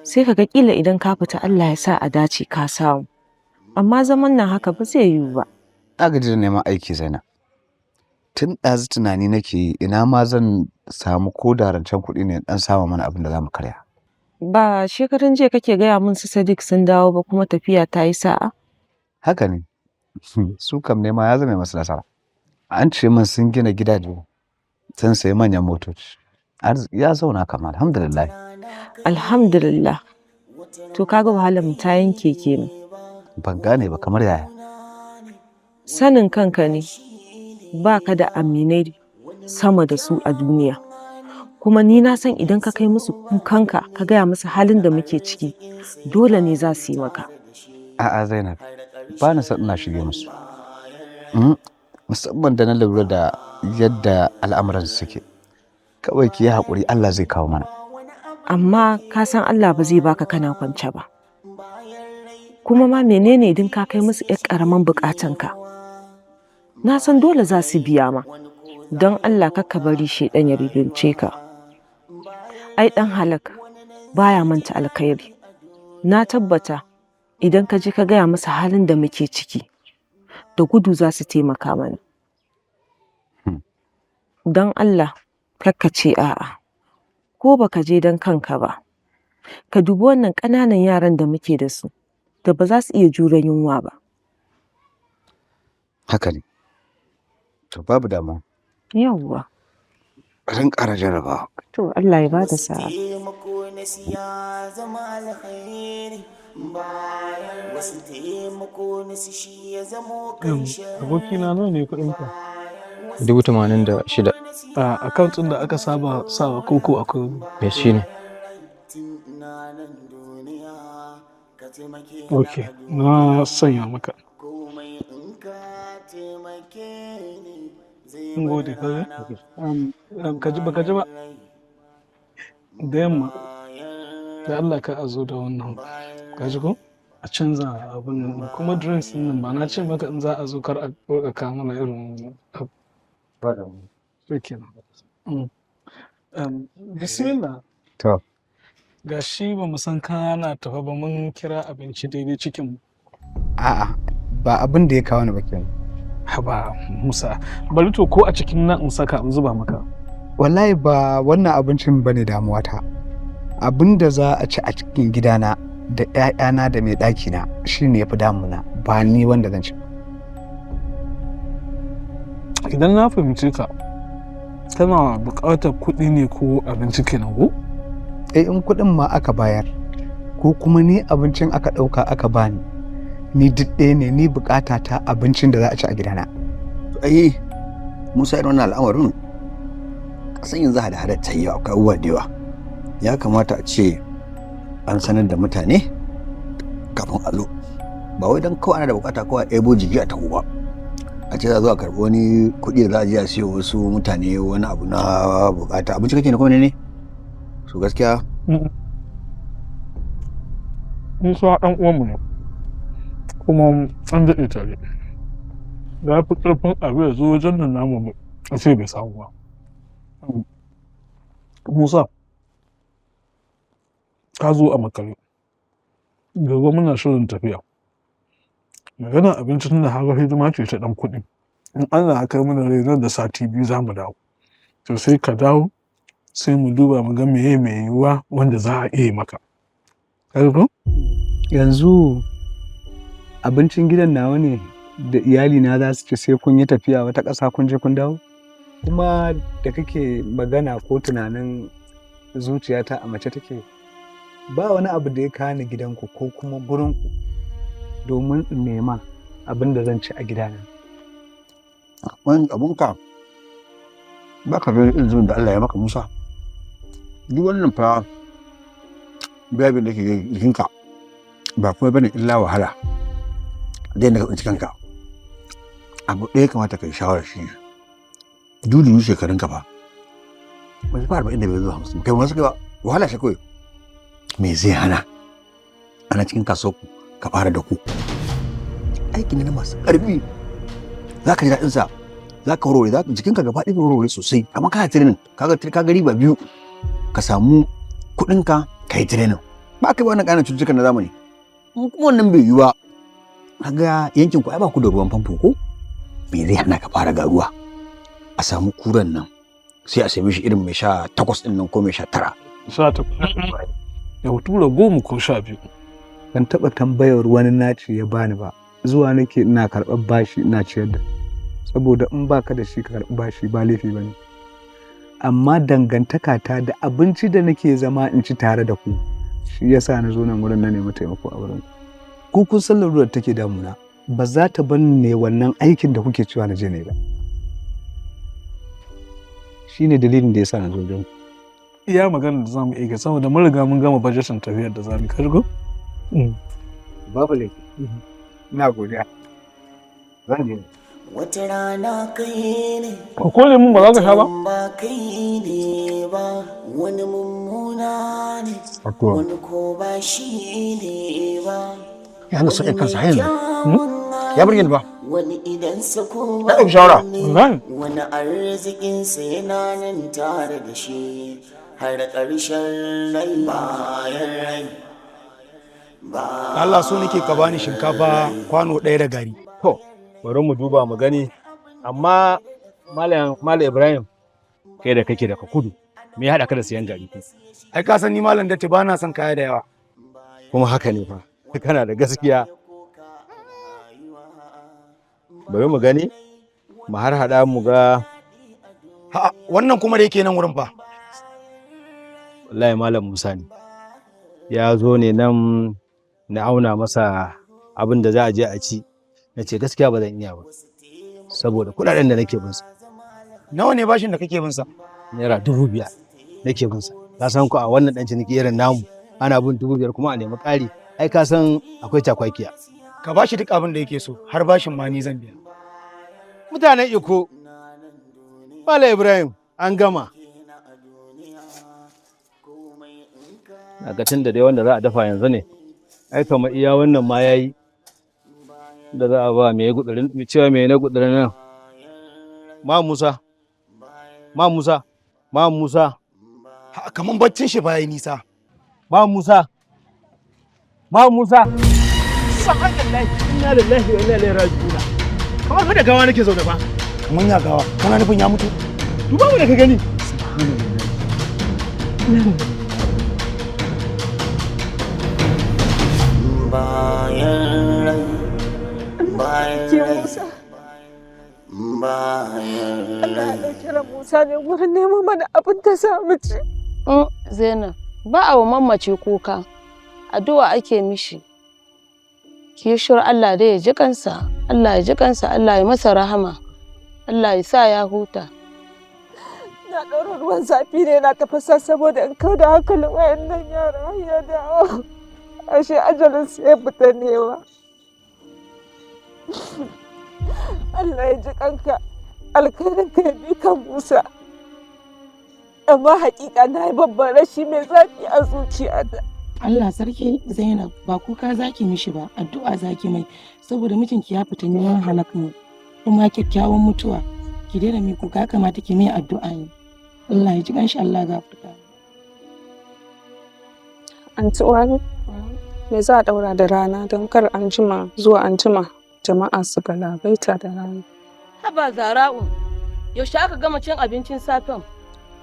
Sai ka ga ƙila idan ka fita Allah ya sa a dace ka samu. Amma zaman nan haka ba zai yiwu ba. Na gaji da neman aiki, Zainab. Tun ɗazu tunani nake yi ina ma zan samu ko da rancen kuɗi ne ɗan sama mana abin da za mu karya. Ba shekaran jiya kake gaya min su Sadiq sun dawo ba, kuma tafiya ta yi sa'a? Haka ne, su kam nema ya zame masu nasara. An ce min sun gina gidaje, sun sayi manyan motoci. Arziki ya zauna kam, alhamdulillah. Alhamdulillah. To kaga wahalar mu ta yanke kenan. Ban gane ba, kamar yaya? Sanin kanka ne, ba ka da aminai sama da su a duniya. Kuma ni na san idan ka kai musu kukanka, ka gaya musu halin da muke ciki, dole ne za su yi maka. A'a Zainab, ba na son ina shige musu. Musamman da na lura da yadda al'amuran suke. Kawai ki yi haƙuri, Allah zai kawo mana. Amma ka san Allah ba zai baka kana kwance ba. Kuma ma menene idan ka kai musu 'yar ƙaramin buƙatanka? Na san dole za su biya ma. Don Allah kakka bari shaiɗan ya ribince ka. Ai ɗan halak baya manta alkhairi. Na tabbata idan ka je ka gaya musu halin da muke ciki, da gudu za su taimaka mana. Don Allah kakka ce a'a. Ko baka je don kanka ba, ka dubi wannan ƙananan yaran da muke da su, da ba za su iya jure yunwa ba. Haka ne. To babu damuwa. Yawwa. Bari in ƙara jarrabawa. To Allah ya bada sa'a. Taimako na siya zama alkhairi bayan wasu taimako na su shi ya zamo kan sharri. Abokina, nawa ne kuɗinka? 86,000. A account ɗin da aka saba sawa koko akwai wani? Me shi ne? Ok, na sanya maka. Mun gode, ka ga? Ka ji ba, ka ji ba. Da yamma, da Allah ka a zo da wannan. Ka ji ko? A canza abin nan. Kuma drinks ɗin nan, ba na ce maka in za a zo kar a ɗora kawo mana irin wannan abu. Shikenan. Bismillah. To. Ga shi ba mu san kana tafa ba, mun kira abinci daidai cikin mu. A'a, ba abin da ya kawo ni ba kenan. Haba Musa, bari to ko a cikin nan in saka in zuba maka. Wallahi ba wannan abincin ba ne damuwata. Abin da za a ci a cikin gidana da 'ya'yana da mai ɗakina shi ne ya fi damuna, ba ni wanda zan ci. Idan na fahimce ka, kana buƙatar kuɗi ne ko abinci kenan ko? Eh, in kuɗin ma aka bayar ko kuma ni abincin aka ɗauka aka bani, ni duk ɗaya ne, ni buƙata ta abincin da za a ci a gidana. Ai Musa, irin wannan al'amarin kasan yanzu hada-hada ta yi yawa, akwai abubuwa da yawa. Ya kamata a ce an sanar da mutane kafin a zo, ba wai don kawai ana da bukata kawai a ɗebo jiki a taho ba, a ce za a zo a karɓi wani kuɗi da za a je a siyo wasu mutane wani abu na bukata. Abinci kake ne kuma ne so gaskiya. Musa ɗan uwanmu ne, kuma an daɗe tare. Da ya fi ƙarfin abu ya zo wajen nan namu a ce bai samu ba. Musa, ka zo a makare. Gobe muna shirin tafiya. Maganar abinci tunda har hidima ce ta ɗan kuɗi. In Allah ya kai mana rai nan da sati 2 za mu dawo. To sai ka dawo, sai mu duba mu ga meye mai yiwuwa wanda za a iya yi maka. Ka ji ko? Yanzu abincin gidan nawa ne da iyalina za su ci sai kun yi tafiya wata ƙasa kun je kun dawo? Kuma da kake magana ko tunanin zuciyata a mace take, ba wani abu da ya kawo ni gidanku ko kuma gurinku domin in nema abin da zan ci a gidana. Wani abunka ba ka ganin irin zubin da Allah ya maka, Musa. Duk wannan fa babin da ke jikinka ba kuma bane illa wahala da yadda ka tsinci kanka. Abu ɗaya kamata ka yi shawarar shi ne, dudu shekarunka fa ba su fa 45 zuwa 50, kai ba su kai ba, wahala shi kawai. Me zai hana ana cikin kasuwar ku ka fara da ku aiki ne na masu ƙarfi? Za ka ji daɗin sa, za ka warware, za ka jikinka gaba ɗaya warware sosai, amma kana training, kaga ka riba biyu: ka samu kuɗinka, ka yi training, ba ka yi wannan ƙananan cututtukan na zamani. In kuma wannan bai yiwu ba, kaga yankin ku ai ba ku da ruwan famfo ko? Me zai hana ka fara garuwa, a samu kuran nan, sai a same shi irin mai 18 ɗin nan ko mai 19? 18 ya tura 10 ko 12. Ban taɓa tambayar wani naci ya bani ba. Zuwa nake ina karɓar bashi ina ciyar da, saboda in baka da shi ka karɓi bashi ba laifi ba ne. Amma dangantaka ta da abinci da nake zama in ci tare da ku shi yasa na zo nan wurin na nemi taimako a wurin ku. Kun san lalurar da take damuna ba za ta bar ni ne wannan aikin da kuke cewa na je ne ba. Shine dalilin da yasa na zo wajen ku. Iya magana da zamu iya, saboda mun riga mun gama budgetin tafiyar da zamu kargo. Babu laifi, ina godiya, zan je. Wata rana kai ne. Ko lemun ba za ka sha ba? Ba kai ne ba, wani mummuna ne, wani ko ba shi ne ba. Ya hana son kansa har yanzu ya burge ni ba. Wani idan sa ko Ya ɗauki shawara. ne, wani arzikinsa yana nan tare da shi har ƙarshen rai bayan rai. Allah, so nake ka bani shinkafa kwano ɗaya da gari. To, bari mu duba mu gani. Amma Malam Malam Ibrahim, kai da kake daga kudu, me ya haɗa ka da siyan gari? Ai ka san ni Malam Datti ba na son kaya da yawa. Kuma haka ne fa, kana da gaskiya. Bari mu gani, mu har haɗa mu ga. Ha, wannan kuma da yake nan wurin fa? Wallahi Malam Musa ne. Ya zo ne nan na auna masa abin da za a je a ci. Na ce gaskiya ba zan iya ba, saboda kuɗaɗen da nake bin sa. Nawa ne bashin da kake bin sa? Naira 5,000 nake bin sa. Ka san ku a wannan ɗan ciniki irin namu ana bin 5,000 kuma a nemi ƙari. Ai ka san akwai cakwakiya. Ka bashi duk abin da yake so, har bashin ma ni zan biya. Mutanen Iko, Malam Ibrahim, an gama. Na ga tun da dai wanda za a dafa yanzu ne, ai kamar iya wannan ma yayi. Da za a ba mai gudurin cewa mai na gudurin nan. Ma Musa, Ma Musa, Ma Musa. Ha, kaman baccin shi ba yayi nisa. Ma Musa, Ma Musa. Subhanallahi, inna lillahi wa inna ilaihi raji'un. Kamar fa da gawa nake zaune fa. Kaman ya gawa, kana nufin ya mutu? Duba mu da ka gani. Bayan rai, bayan Ke rai, Musa, bayan Allah ya rai. ɗauki ran Musa ne wurin nemo mana abin da za mu ci. Zainab, ba a wa mamaci kuka, addu'a ake mishi. Ki yi shiru, Allah dai ya ji kansa, Allah ya ji kansa, Allah ya masa rahama, Allah ya sa ya huta. Na ɗaura ruwan zafi ne na tafasa saboda in kau da hankalin wayannan yara har ya dawo. Ashe ajalin su ya fita nema. Allah ya ji kanka, alkhairin ka ya bi kan Musa. Amma hakika na yi babban rashi mai zafi a zuciyata. Allah sarki Zainab, ba kuka zaki mishi ba, addu'a zaki mai, saboda mijinki ya fita neman halak ne kuma kyakkyawan mutuwa. Ki daina mai kuka, kamata ki mai addu'a ne. Allah ya ji kanshi, Allah ya gafarta. Anti Uwani, me za a ɗaura da rana don kar an jima zuwa an jima jama'a su galabaita da rana? Haba Zara'u, yaushe aka gama cin abincin safen?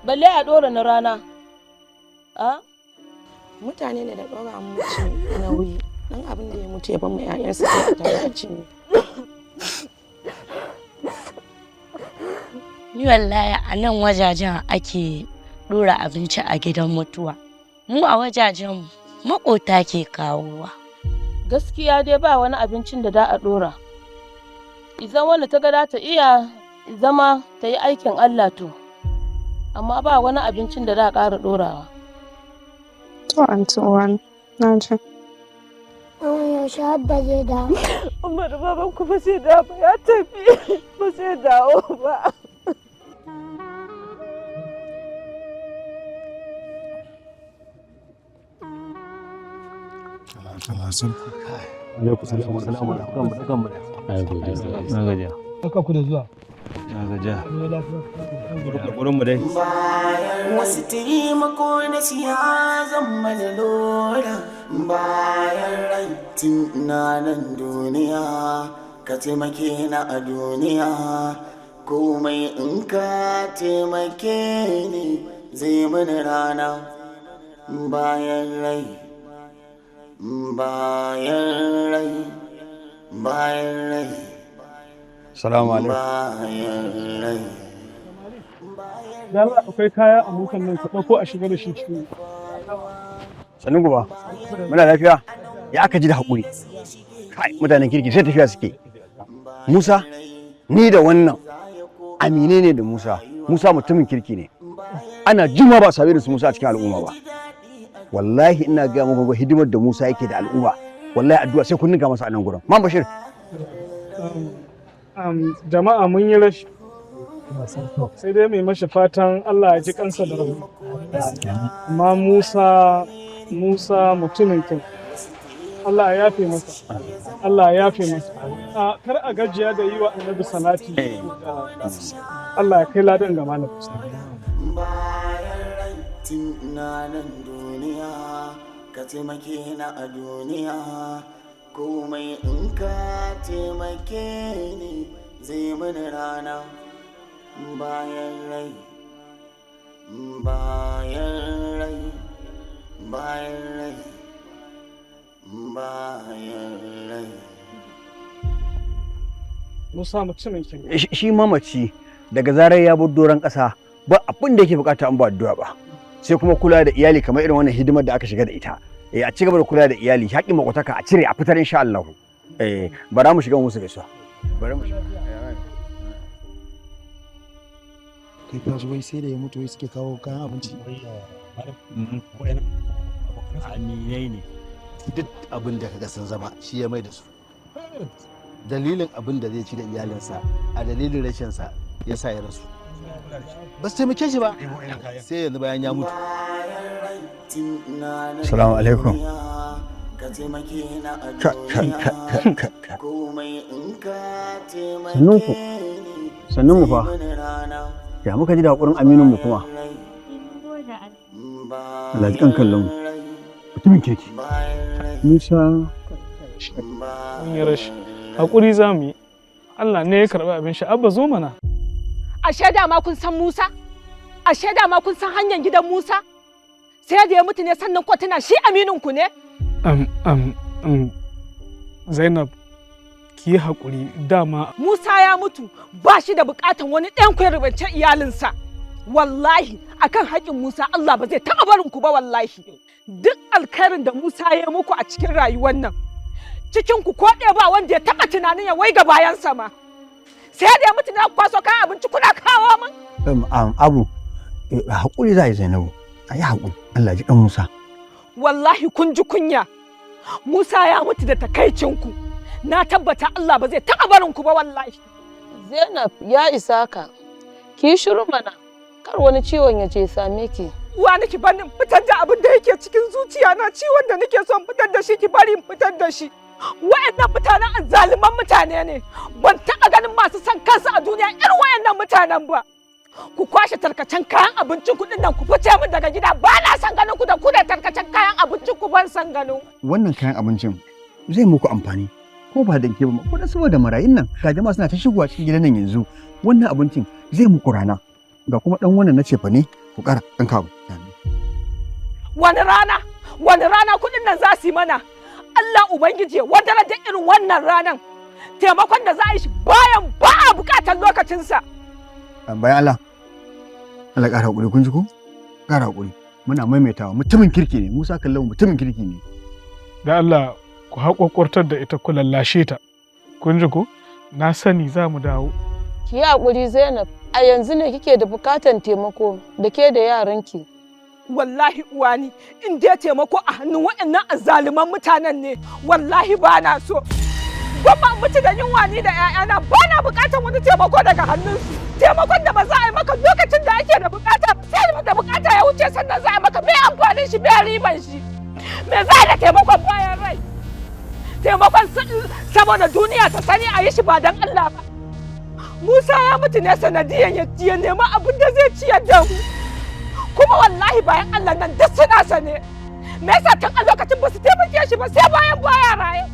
Balle a ɗora na rana. A? Mutane ne da ɗora musu nauyi. Dan abin da ya mutu ya bar mu ƴaƴansa sai a tare a cinye. Ni wallahi a nan wajajen ake ɗora abinci a gidan mutuwa. Mu a wajajen maƙota ke kawowa. Gaskiya dai ba wani abincin da za a ɗora. Idan wanda ta ga za ta iya zama ta yi aikin Allah to. Amma ba wani abincin da za a ƙara ɗorawa. To anti uwani, na ji. Mama yaushe Abba zai dawo? Umar baban ku ba zai dawo ba ya tafi ba zai dawo ba. Barka ku da zuwa. Na gajiya. Gurin mu dai. Wasu taimako na siya zan lura bayan rai tun ina nan duniya ka taimake na a duniya komai in ka taimake ni zai mini rana bayan rai bayan rai bayan rai Salamu alaikum. Bayan rai. Dala akwai kaya a motar nan ku ɗauko a shiga da shi cikin. Sannu guba. Muna lafiya? Ya aka ji da haƙuri. Kai mutanen kirki sai tafiya suke. Musa, ni da wannan amine ne da Musa. Musa mutumin kirki ne. Ana jima ba sabe da su Musa a cikin al'umma ba. Wallahi ina ga muku hidimar da Musa yake da al'umma. Wallahi addu'a sai kun ninka masa a nan gurin. Man Bashir. Jama'a mun yi rashi. Sai dai mai mashi fatan Allah ya ji kansa da rabu. Amma Musa mutumin kyau. Allah ya yafe masa. Allah ya yafe masa. Kar a gajiya da yi wa Annabi salati. Allah ya kai ladan ga malam. Tun ina nan duniya ka taimake na a duniya komai in ka taimake ni zai mini rana bayan rai bayan rai bayan rai bayan rai. Musa mutumin kyau. Shi mamaci daga zarar ya bar doron ƙasa ba abin da yake bukata an ba addu'a ba. Sai kuma kula da iyali kamar irin wannan hidimar da aka shiga da ita. A ci gaba da kula da iyali, haƙƙin makwataka a cire a fitar insha Allah. Bara mu shiga mu musu gaisuwa. Bara mu shiga. Kai ka wai sai da ya mutu wai suke kawo kayan abinci. Aminai ne. Duk abin da kaga sun zama shi ya mai da su. Dalilin abin da zai ci da iyalinsa a dalilin rashinsa ya sa ya rasu. Ba su taimake shi ba sai yanzu bayan ya mutu. Salamu alaikum. Sannun ku. Sannun mu fa. Ya muka ji da hakurin aminin mu kuma. Allah ji kan kallon mu. Mutumin kirki. Musa mun yi rashi. Hakuri za mu yi. Allah ne ya karɓi abin shi. Abba zo mana. Ashe dama kun san Musa? Ashe dama kun san hanyar gidan Musa? Sai da ya mutu ne sannan ko tana shi aminin ku ne? Zainab, ki yi haƙuri dama. Musa ya mutu ba shi da buƙatan wani ɗan ku ya rubance iyalinsa. Wallahi akan haƙin Musa Allah ba zai taɓa barin ku ba wallahi. Duk alkhairin da Musa ya yi muku a cikin rayuwar nan. Cikin ku ko ɗaya ba wanda ya taɓa tunanin ya waiga bayansa ma. Sai da ya mutu na kwaso kayan abinci kuna kawo min. Abu, haƙuri za a yi Zainabu. A yi haƙuri, Allah ji ɗan Musa. Wallahi kun ji kunya. Musa ya mutu da takaicinku. Na tabbata Allah ba zai taɓa barin ku ba wallahi. Zainab ya isa ka. Ki shiru mana. Kar wani ciwon ya je same ki. Uwa nake bani fitar da abin da yake cikin zuciya na ciwon da nake son fitar da shi ki bari in fitar da shi. Wa'annan mutanen azzaluman mutane ne. Ban taɓa ganin masu son kansu a duniya irin wa'annan mutanen ba. Ku kwashe tarkacen kayan abincin ku nan ku fice min daga gida ba na son ganin ku da ku da tarkacen kayan abincin ku ban son ganin. Wannan kayan abincin zai muku amfani ko ba da ke ba ko da saboda marayun nan ga jama'a suna ta shigowa cikin gidan nan yanzu wannan abincin zai muku rana ga kuma dan wannan na cefa ne ku ƙara ɗan kawo. Wani rana wani rana kuɗin nan za su yi mana Allah Ubangiji ya wadara da irin wannan ranan. Taimakon da za a yi shi bayan ba a bukatar lokacinsa. Bayan Allah, Allah ƙara haƙuri, kun ji ko? Ƙara haƙuri. Muna maimaitawa, mutumin kirki ne, Musa Kallamu mutumin kirki ne. Da Allah ku haƙwaƙwartar da ita, ku lallashe ta. Kun ji ko? Na sani za mu dawo. Ki yi haƙuri Zainab, a yanzu ne kike da bukatan taimako da ke da yaranki. Wallahi uwani, in dai taimako a hannun waɗannan azzaluman mutanen ne, wallahi ba na so. Gwamma mutu da yunwa ni da 'ya'yana, ba na bukatar wani taimako daga hannunsu. Taimakon da ba za a yi maka lokacin da ake da bukata, sai da bukata ya wuce sannan za a yi maka, me amfanin shi, me riban shi? Me za a da taimakon bayan rai? Taimakon saboda duniya ta sani a yi shi ba don Allah ba. Musa ya mutu ne sanadiyan ya nemi abin da zai ciyar da mu. Kuma wallahi bayan Allah nan duk suna sane. Me yasa tun a lokacin ba su taimake shi ba sai bayan baya raye?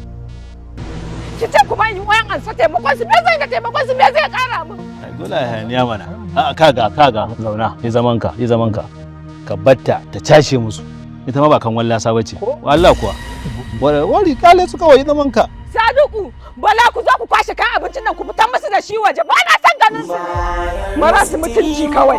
Ki ce kuma in wayan ansa taimakon su, me zai ga taimakon su, me zai kara min? Dole a hayaniya mana. A'a, kaga kaga zauna, yi zaman ka, yi zaman ka. Ka batta ta cashe musu. Ita ma ba kan wallasa bace. Wallahi kuwa. Wari kale su kawai, yi zaman ka. Saduku, Bala, ku zo ku kwashe kayan abincin nan ku fitar musu da shi waje, ba na son ganin su. Marasu mutunci kawai.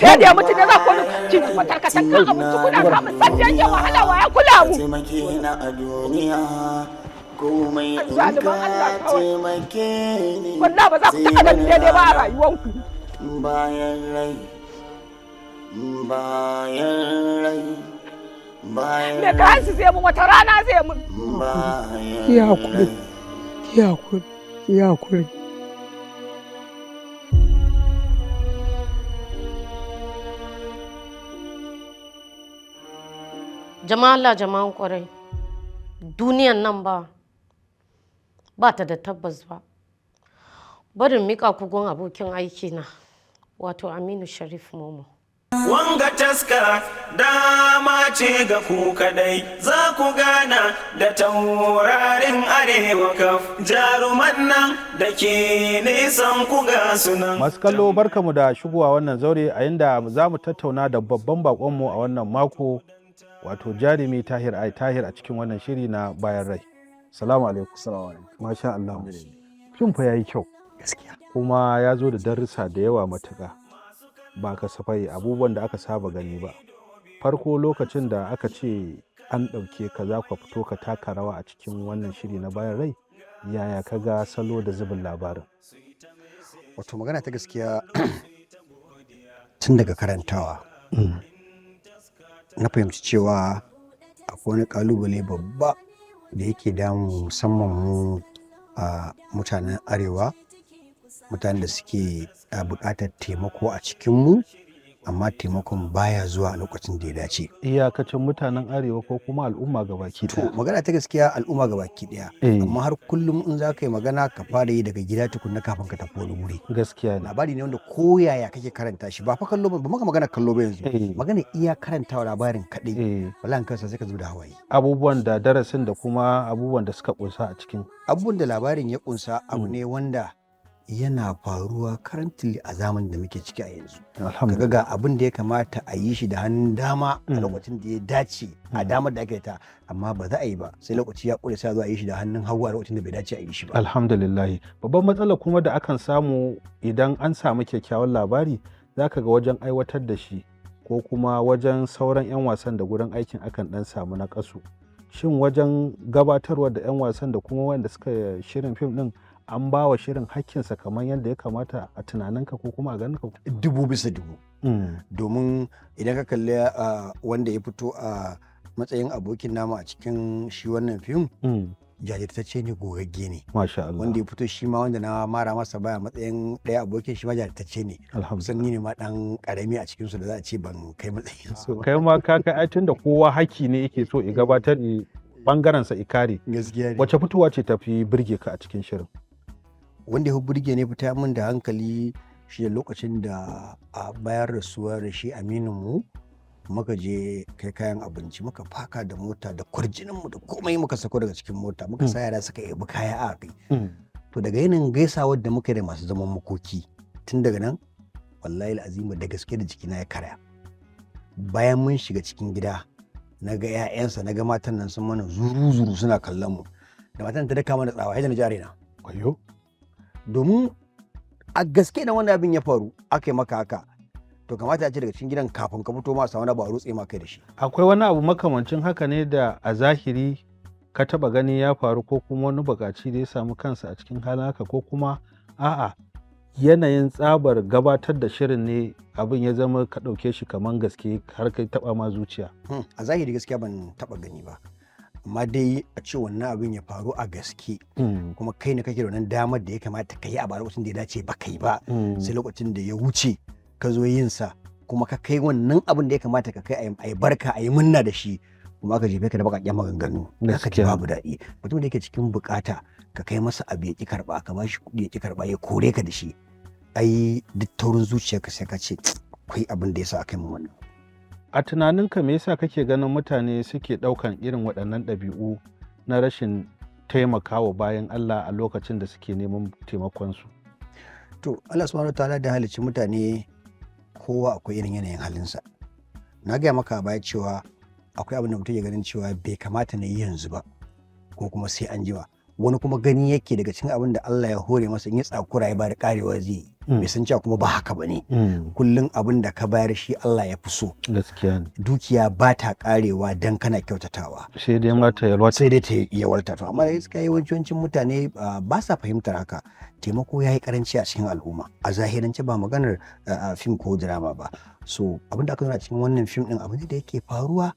Sai da ya mutu ne za ku wani cin tarkacen kan abinci kuna samun san da yake wahala wa ya kula mu. Taimake na a duniya komai in ka Zaliman Allah kawai. taimake ni. Wallahi ba za ku taɓa ganin daidai ba a rayuwanku. Bayan rai, bayan rai, bayan Me kayan su zai mun, wata rana zai mun. Bayan Ki haƙuri, ki haƙuri, ki haƙuri. Jama'a Allah, jama'an kwarai, duniyan nan ba ta da tabbas ba. Barin mika ku gun abokin aiki na, wato Aminu Sharif Momo. Wanga taska dama ce ga ku kadai za ku gana da taurarin Arewa kaf jaruman nan da ke nisan ku ga sunan. Masu kallo, barkamu da shigowa wannan zaure a inda za mu tattauna da babban bakonmu a wannan mako, wato jarumi Tahir Ai Tahir, a cikin wannan shiri na Bayan Rai. Salamu alaikum. Salamu alaikum. Masha Allah. Fim fa yayi kyau. Gaskiya. Kuma ya zo da darussa da yawa matuƙa. Ba kasafai abubuwan da aka saba gani ba. Farko, lokacin da aka ce an ɗauke ka za ka fito ka taka rawa a cikin wannan shiri na Bayan Rai, yaya ka ga salo da zubin labarin? Wato magana ta gaskiya, tun daga karantawa na fahimci cewa akwai wani kalubale babba da yake damu, musamman mu a mutanen Arewa, mutanen da suke buƙatar taimako a cikinmu, amma taimakon baya zuwa a lokacin da ya dace. Iyakacin mutanen Arewa ko kuma al'umma gabaki To, ɗaya? magana ta gaskiya, al'umma gabaki ɗaya. Amma har kullum in za ka yi magana, ka fara yi daga gida tukunna kafin ka tafi wani wuri. Gaskiya ne. Labari ne wanda ko yaya kake karanta shi, ba fa kallo ba, ba maka magana kallo ba yanzu. Magana iya karantawa labarin kaɗai. Wallahi kansa sai ka zuba da hawaye. Abubuwan da darasin da kuma abubuwan da suka kunsa a cikin. Abubuwan da labarin ya kunsa abu ne wanda yana faruwa currently a zamanin da muke ciki a yanzu. Kaga ga abin da ya kamata a yi shi da hannun dama a lokacin da ya dace, a damar da ake ta, amma ba za a yi ba sai lokaci ya ƙure, sai a zo a yi shi da hannun hagu a lokacin da bai dace a yi shi ba. Alhamdulillah. Babban matsala kuma da akan samu idan an samu kyakkyawan labari, za ka ga wajen aiwatar da shi ko kuma wajen sauran 'yan wasan da gurin aikin akan dan samu naƙasu. Shin wajen gabatarwa da 'yan wasan da kuma wanda suka shirin fim din, an ba wa shirin hakkinsa kamar yadda ya kamata a tunaninka ko kuma a ganinka? 1000 bisa 1000. Domin idan ka kalli wanda ya fito a matsayin abokin nama a cikin shi wannan fim, jajirtacce ne, gogagge ne. Masha Allah. Wanda ya fito shi ma, wanda na mara masa baya matsayin ɗaya abokin shi ma, jajirtacce ne. Kusan ni ne ma ɗan ƙarami a cikinsu da za a ce ban kai matsayin su ba. Kai ma ka kai ai, tunda kowa hakki ne yake so i gabatar i bangaren sa i kare. Gaskiya ne. Wace fitowa ce tafi burge ka a cikin shirin? Wanda ya fi burge ne, fita min da hankali, shi ne lokacin da a bayan rasuwar shi aminin mu muka je kai kayan abinci, muka faka da mota da kwarjinin mu da komai, muka sako daga cikin mota, muka sa yara suka yabi kaya a kai. To, daga yanayin gaisawar da muka yi da masu zaman makoki, tun daga nan wallahi azimu da gaske da jikina ya karaya. Bayan mun shiga cikin gida Na ga 'ya'yansa, na ga matan nan sun mana zuru-zuru suna kallon mu. Da matan ta daka mana tsawa, sai da na ji a raina. Wayo. Domin a gaske idan wannan abin ya faru aka yi maka haka, to kamata a ce daga cikin gidan kafin ka fito ma a samu wani abu a rutse ma kai da shi. Akwai wani abu makamancin haka ne da a zahiri ka taba gani ya faru, ko kuma wani bukaci da ya samu kansa a cikin halin haka, ko kuma a'a, yanayin tsabar gabatar da shirin ne abin ya zama ka ɗauke shi kaman gaske har kai taba ma zuciya? A zahiri gaskiya ban taba gani ba, amma dai a ce wannan abin ya faru a gaske, kuma kai ne kake da wannan damar da ya kamata ka yi a lokacin da ya dace ba kai ba, sai lokacin da ya wuce ka zo yin sa, kuma ka kai wannan abin da ya kamata ka kai a yi barka a yi munna da shi, kuma aka jefe ka da baƙaƙen maganganu, ka ji babu daɗi. Mutum da yake cikin bukata, ka kai masa abu ya ƙi karɓa, ka bashi kuɗi ya ƙi karɓa, ya kore ka da shi, ai duk taurin zuciyarka sai ka ce akwai abin da ya sa aka yi min wannan. A tunaninka, me yasa kake ganin mutane suke ɗaukan irin waɗannan ɗabi'u na rashin taimakawa bayan Allah a lokacin da suke neman taimakonsu? To, Allah subhanahu wa ta'ala da halicci mutane, kowa akwai irin yanayin halinsa. Na gaya maka a baya cewa akwai abin da mutum ya ganin cewa bai kamata na yi yanzu ba, ko kuma sai an jima. Wani kuma gani yake daga cikin abin da Allah ya hore masa, in ya tsakura ya bayar karewa zai yi. Bai san cewa kuma ba haka ba ne. Kullum abin da ka bayar shi Allah ya fi so. Gaskiya ne. Dukiya ba ta karewa dan kana kyautatawa. Sai dai ma ta yalwata. Sai dai ta yalwata. To, amma gaskiya yawancin mutane ba sa fahimtar haka. Taimako ya yi karanci a cikin al'umma. A zahirance ba maganar fim ko drama ba. So abin da aka nuna cikin wannan fim din, abin da yake faruwa,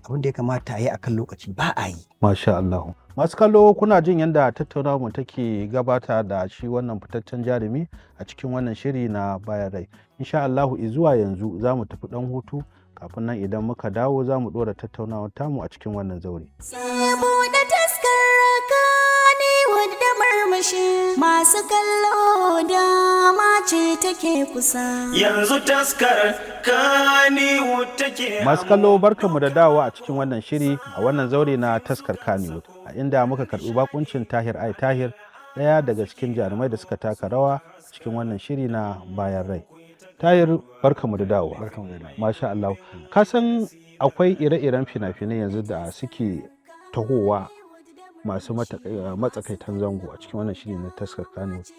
abin da ya kamata a yi akan lokaci ba a yi. Masha Allah. Masu kallo, kuna jin yadda tattaunawar mu take gabata da shi wannan fitaccen jarumi a cikin wannan shiri na Bayan Rai. Insha Allahu zuwa yanzu za mu tafi ɗan hutu, kafin nan idan muka dawo za mu ɗora tattaunawar tamu a cikin wannan zaure. Buɗe taskar ne wadda marmashi masu kallo dama ce take kusa. Yanzu taskar Kannywood take. Masu kallo, barkanmu da dawowa a cikin wannan shiri a wannan zaure na taskar Kannywood, a inda muka karɓi bakuncin Tahir Ai Tahir, ɗaya daga cikin jarumai da suka taka rawa cikin wannan shiri na Bayan Rai. Tahir, barkanmu da dawowa. Masha Allah. Ka san akwai ire-iren fina-finai yanzu da suke tahowa masu matsakaitan zango a cikin wannan shiri na taskar Kannywood,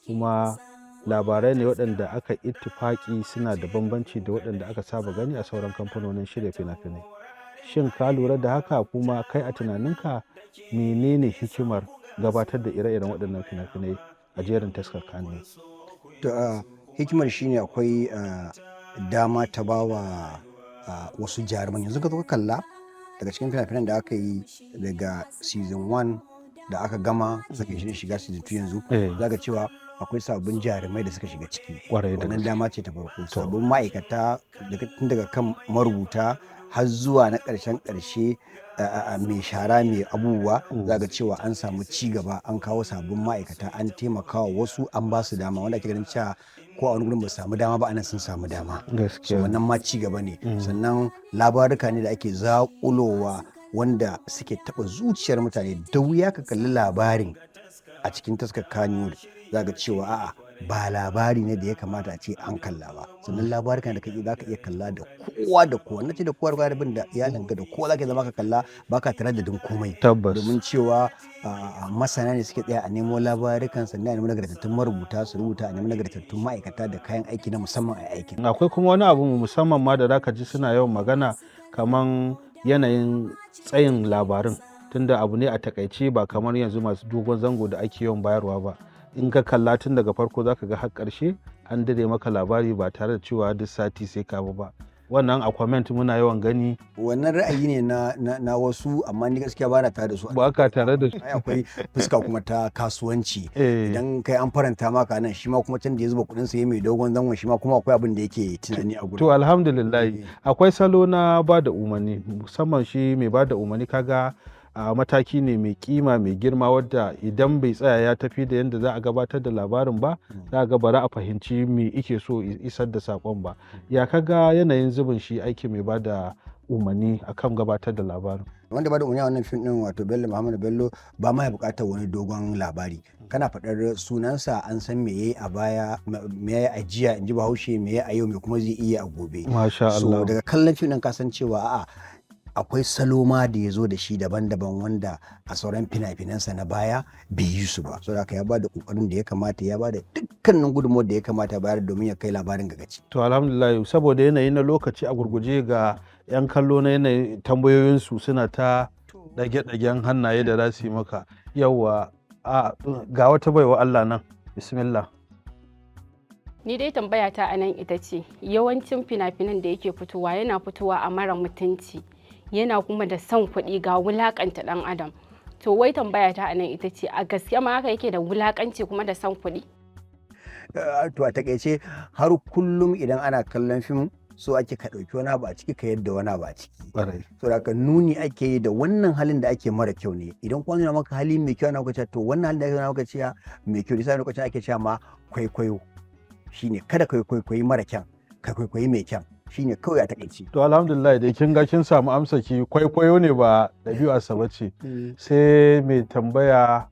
kuma labarai ne waɗanda aka ittifaki suna da bambanci da waɗanda aka saba gani a sauran kamfanonin shirya fina-finai. Shin ka lura da haka? Kuma kai a tunaninka, menene hikimar gabatar da ire-iren waɗannan fina-finai a jerin taskar Kannywood? To, hikimar shine akwai dama ta bawa wasu jaruman. Yanzu ka zo ka kalla daga cikin fina-finan da aka yi daga season 1 da aka gama, suka shiga season 2 yanzu, za ka cewa akwai sabbin jarumai da suka shiga ciki. Wannan dama ce ta farko. Sabbin ma'aikata, tun daga kan marubuta har zuwa na ƙarshen ƙarshe mai shara, mai abubuwa, za ga cewa an samu ci gaba, an kawo sabbin ma'aikata, an taimakawa wasu, an ba su dama wanda ake ganin cewa ko a wani gurin ba su samu dama ba, anan sun samu dama. So wannan ma ci gaba ne. Sannan labaruka ne da ake zaƙulowa wanda suke taɓa zuciyar mutane. Da wuya ka kalli labarin a cikin taskar Kannywood za ga cewa a'a, ba labari ne da ya kamata a ce an kalla ba. Sannan labarukan da kake za ka iya kalla da kowa da kowa, na ce da kowa da bin da iyalinka da kowa za ka zama ka kalla, baka tare da din komai. Domin cewa masana ne suke tsaya a nemo labarukan, sannan a nemo nagartattun marubuta su rubuta, a nemo nagartattun ma'aikata da kayan aiki na musamman a aikin. Akwai kuma wani abu musamman ma da zaka ji suna yawan magana, kaman yanayin tsayin labarin, tunda abu ne a takaice, ba kamar yanzu masu dogon zango da ake yawan bayarwa ba. In ka kalla tun daga farko, zaka ga har ƙarshe an dire maka labari ba tare da cewa duk sati sai ka ba. Wannan a comment muna yawan gani. Wannan ra'ayi ne na wasu, amma ni gaskiya ba na tare da su. Ba ka tare da su? Ai akwai fuska kuma ta kasuwanci. Idan kai an faranta maka nan, shi ma kuma can da ya zuba kuɗin sa mai dogon zangon, shi ma kuma akwai abin da yake tunani a gurin. To, alhamdulillah. Akwai salo na ba da umarni, musamman shi mai ba da umarni, kaga a mataki ne mai kima mai girma, wadda idan bai tsaya ya tafi da yadda za a gabatar da labarin ba, za a ga bara a fahimci me ike so isar da sakon ba. Ya kaga yanayin zubin shi aiki mai bada umarni akan gabatar da labarin? Wanda ba da umarni a wannan fim din, wato Bello Muhammad Bello, ba ma ya bukatar wani dogon labari. Kana faɗar sunansa an san me yayi a baya, me yayi a jiya, in ji Bahaushe, me yayi a yau, me kuma zai iya a gobe. Masha So Allah. daga kallon fim din ka san cewa a'a Akwai salo ma da ya zo da shi daban-daban wanda a sauran fina-finansa na baya bai yi su ba. Saboda haka ya ba da ƙoƙarin da ya kamata, ya ba da dukkanin gudunmawar da ya kamata bayar domin ya kai labarin ga gaci. To alhamdulillah, saboda yanayi na lokaci, a gurguje ga 'yan kallo na yanayi tambayoyinsu suna ta ɗage-ɗagen hannaye da za su yi maka. Yawwa, ga wata baiwa Allah nan, bismillah. Ni dai tambaya ta anan ita ce, yawancin fina-finan da yake fitowa yana fitowa a mara mutunci, yana kuma da son kuɗi ga wulakanta ɗan adam. To wai tambaya ta anan ita ce, a gaske ma haka yake da wulakanci kuma da son kuɗi? To a takaice, har kullum idan ana kallon fim, so ake ka ɗauki wani abu a ciki ka yadda wani abu a ciki. So da nuni ake yi da wannan halin da ake mara kyau ne. Idan kuma nuna maka hali mai kyau, ana maka cewa to wannan halin da ake nuna maka cewa mai kyau ne, sai lokacin ake cewa ma kwaikwayo. Shine kada ka kwaikwayi mara kyan, ka kwaikwayi mai kyan. Shine kawai a takaice. To alhamdulillah dai kin ga kin samu amsa, ki kwaikwayo ne ba ɗabi'arsa ba ce. Sai mai tambaya,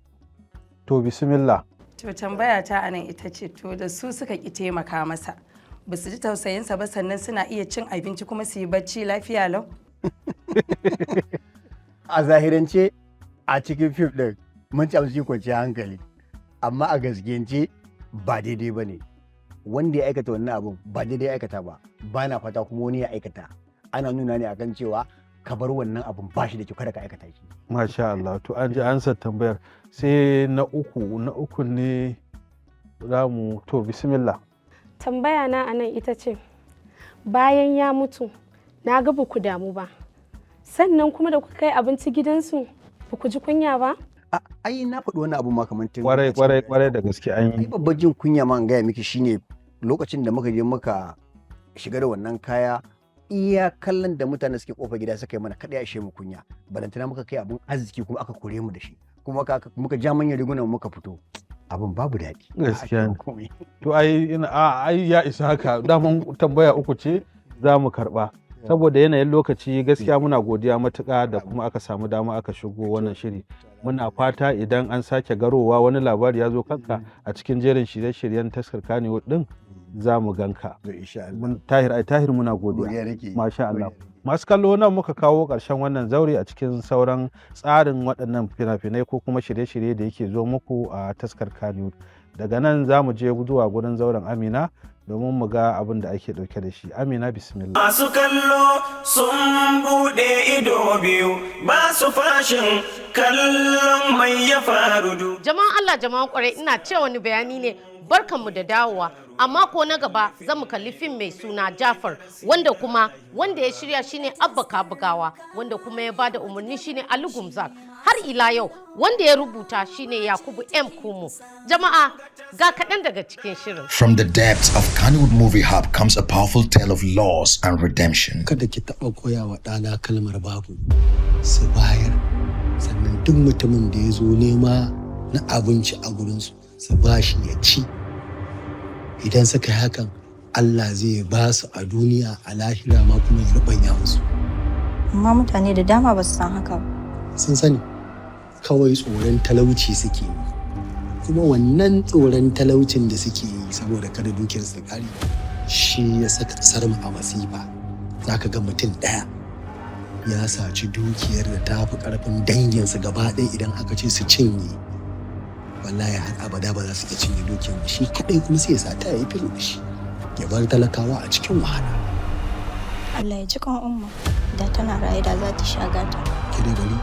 to bismillah. To tambaya ta anan ita ce, to da su suka ki taimaka masa, ba su ji tausayinsa ba, sannan suna iya cin abinci kuma su yi bacci lafiya lau? A zahirance a cikin fim ɗin mun ci abinci kwanciyar hankali, amma a gaskiyance ba daidai ba ne. Wanda ya aikata wannan abun ba daidai ya aikata ba, ba na fata kuma wani ya aikata. Ana nuna ne akan cewa ka bar wannan abun, ba shi da kyau, kada ka aikata shi. Masha Allah, to an ji ansar tambayar. Sai na uku, na uku ne za mu, to bismillah. Tambaya na anan ita ce, bayan ya mutu na ga ba ku damu ba, sannan kuma da kuka kai abinci gidansu ba ku ji kunya ba? Ai na faɗi wani abu ma kamar tun Kwarai kwarai kwarai da gaske an yi. Ai babban jin kunya ma in gaya miki shine lokacin da muka je muka shiga da wannan kaya, iya kallon da mutane suke kofar gida suka yi mana kada ya ishe mu kunya. Balantana muka kai abun arziki kuma aka kore mu da shi, kuma muka ja manyan rigunan muka fito, abun babu daɗi. Gaskiya ne. To ai ina ai ya isa haka, daman tambaya uku ce za mu karɓa. Saboda yanayin lokaci, gaskiya muna godiya matuƙa da kuma aka samu dama aka shigo wannan shiri. Muna fata idan an sake garowa wani labari ya zo kanka a cikin jerin shirye-shiryen Taskar Kannywood din, za mu ganka. Tahir, ai Tahir, muna godiya. Masha Allah. Masu kallo, nan muka kawo ƙarshen wannan zaure a cikin sauran tsarin waɗannan fina-finai ko kuma shirye-shirye da yake zo muku a Taskar Kannywood. Daga nan za mu je zuwa gurin zauren Amina domin mu ga abin da ake ɗauke da shi. Amina, bismillah. Masu kallo sun buɗe ido biyu, ba su fashin kallon mai ya faru du. Jama'an Allah, jama'an kwarai, ina ce wani bayani ne, barkanmu da dawowa. A mako na gaba za mu kalli fim mai suna Jafar, wanda kuma wanda ya shirya shine Abba Kabugawa, wanda kuma ya bada umarni shine Ali Gumzak. Har ila yau wanda ya rubuta shine Yakubu M Kumo. Jama'a, ga kaɗan daga cikin shirin. From the depths of Kannywood Movie Hub comes a powerful tale of loss and redemption. Kada ki taɓa koya wa ɗana kalmar babu, su bayar, sannan duk mutumin da ya zo nema na abinci a gurinsu, su ba shi ya ci. Idan suka yi hakan, Allah zai ba su a duniya, a lahira ma kuma ya rubanya musu. Amma mutane da dama ba su san haka ba. Sun sani, kawai tsoron talauci suke yi. Kuma wannan tsoron talaucin da suke yi saboda kada dukiyar su kare shi ya saka kasar mu a masifa. Za ka ga mutum ɗaya ya saci dukiyar da ta fi ƙarfin danginsa gaba ɗaya. Idan aka ce su cinye, wallahi har abada ba za su iya cinye dukiyar ba. Shi kaɗai kuma sai ya sata ya yi filo da shi, ya bar talakawa a cikin wahala. Allah ya ji kan Umma, da tana raye da za ta sha gata. Ki dai bari,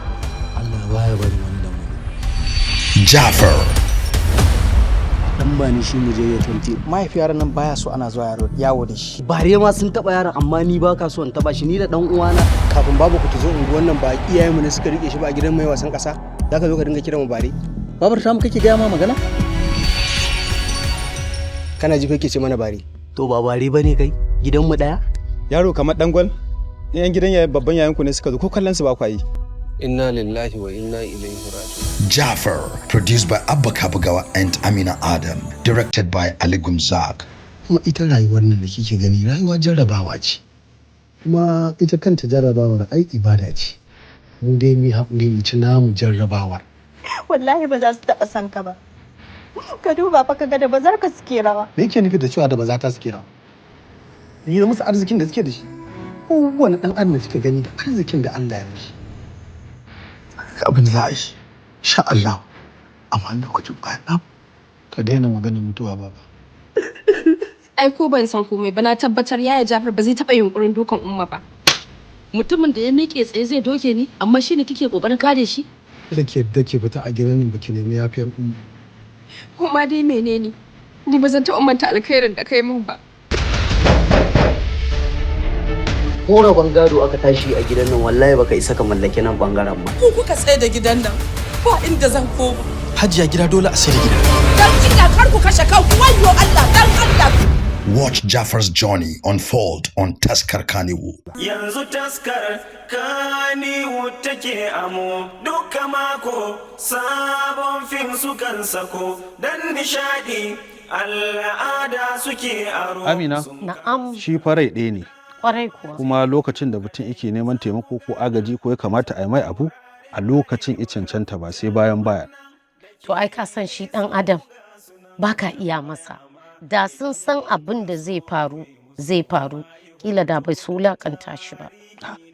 Allah baya bari wani dan wani. Jafar. Dan ba ni shi mu je ya tanti. Mahaifiyar nan baya so ana zuwa yaro yawo da shi. Bare ma sun taba yaron, amma ni ba ka so in taba shi, ni da dan uwana. Kafin babu ku ta zo unguwan nan, ba iyayenmu ne suka rike shi ba a gidan mai wasan kasa? Zaka zo ka dinga kiran mu bare? Babar ta mu kake gaya ma magana? Kana ji kake ce mana bare? To ba bare bane kai, gidan mu daya. Yaro kamar dangwal, yan gidan yayin babban yayan ku ne suka zo, ko kallon su ba kwa yi? Inna lillahi wa inna ilaihi raji'un. Jafar, produced by Abba Kabugawa and Amina Adam, directed by Ali Gumzak. Kuma ita rayuwar nan da kike gani, rayuwa jarrabawa ce, kuma ita kanta jarrabawar ai ibada ce. Mu dai mu haƙuri mu ci namu jarrabawar. Wallahi ba za su taɓa son ka ba. Ka duba fa ka ga da bazar ka suke rawa. Me yake nufi da cewa da ba za ta suke rawa? Ni da musu arzikin da suke da shi. Kowane ɗan adam da kika gani da arzikin da Allah ya mishi. Abin da za a yi, sha Allah, amma lokacin bayan nan ka daina maganar mutuwa baba. Ai ko ban san komai ba, na tabbatar yaya Jafar ba zai taɓa yunkurin dukan Umma ba. Mutumin da ya miƙe tsaye zai doke ni, amma shi ne kike ƙoƙarin kare shi? Kada ki yadda ki fita a gidan nan baki nemi yafiyar Umma. Kuma dai menene? Ni ba zan taɓa manta alkhairin da kai min ba. Ko rabon gado aka tashi a gidan nan, wallahi baka isa ka mallaki nan bangaren ba. Ku kuka tsaye da gidan nan, ba inda zan koma. Hajiya, gida dole a sai da gida. Dan Allah kar ku kashe kanku, wayyo Allah, dan Allah. Watch Jaffar's journey unfold on Taskar Kannywood. Yanzu Taskar Kannywood take amo duka mako, sabon fim sukan sako don nishadi, al'ada suke aro. Amina. Na'am. Shi farai ɗaya ne. Kwarai kuwa. Kuma lokacin da mutum yake neman taimako ko agaji ko ya kamata a yi mai abu a lokacin i cancanta, ba sai bayan baya. To ai ka san shi ɗan adam baka iya masa. Da sun san abin da zai faru zai faru, kila da bai su wulakanta shi ba.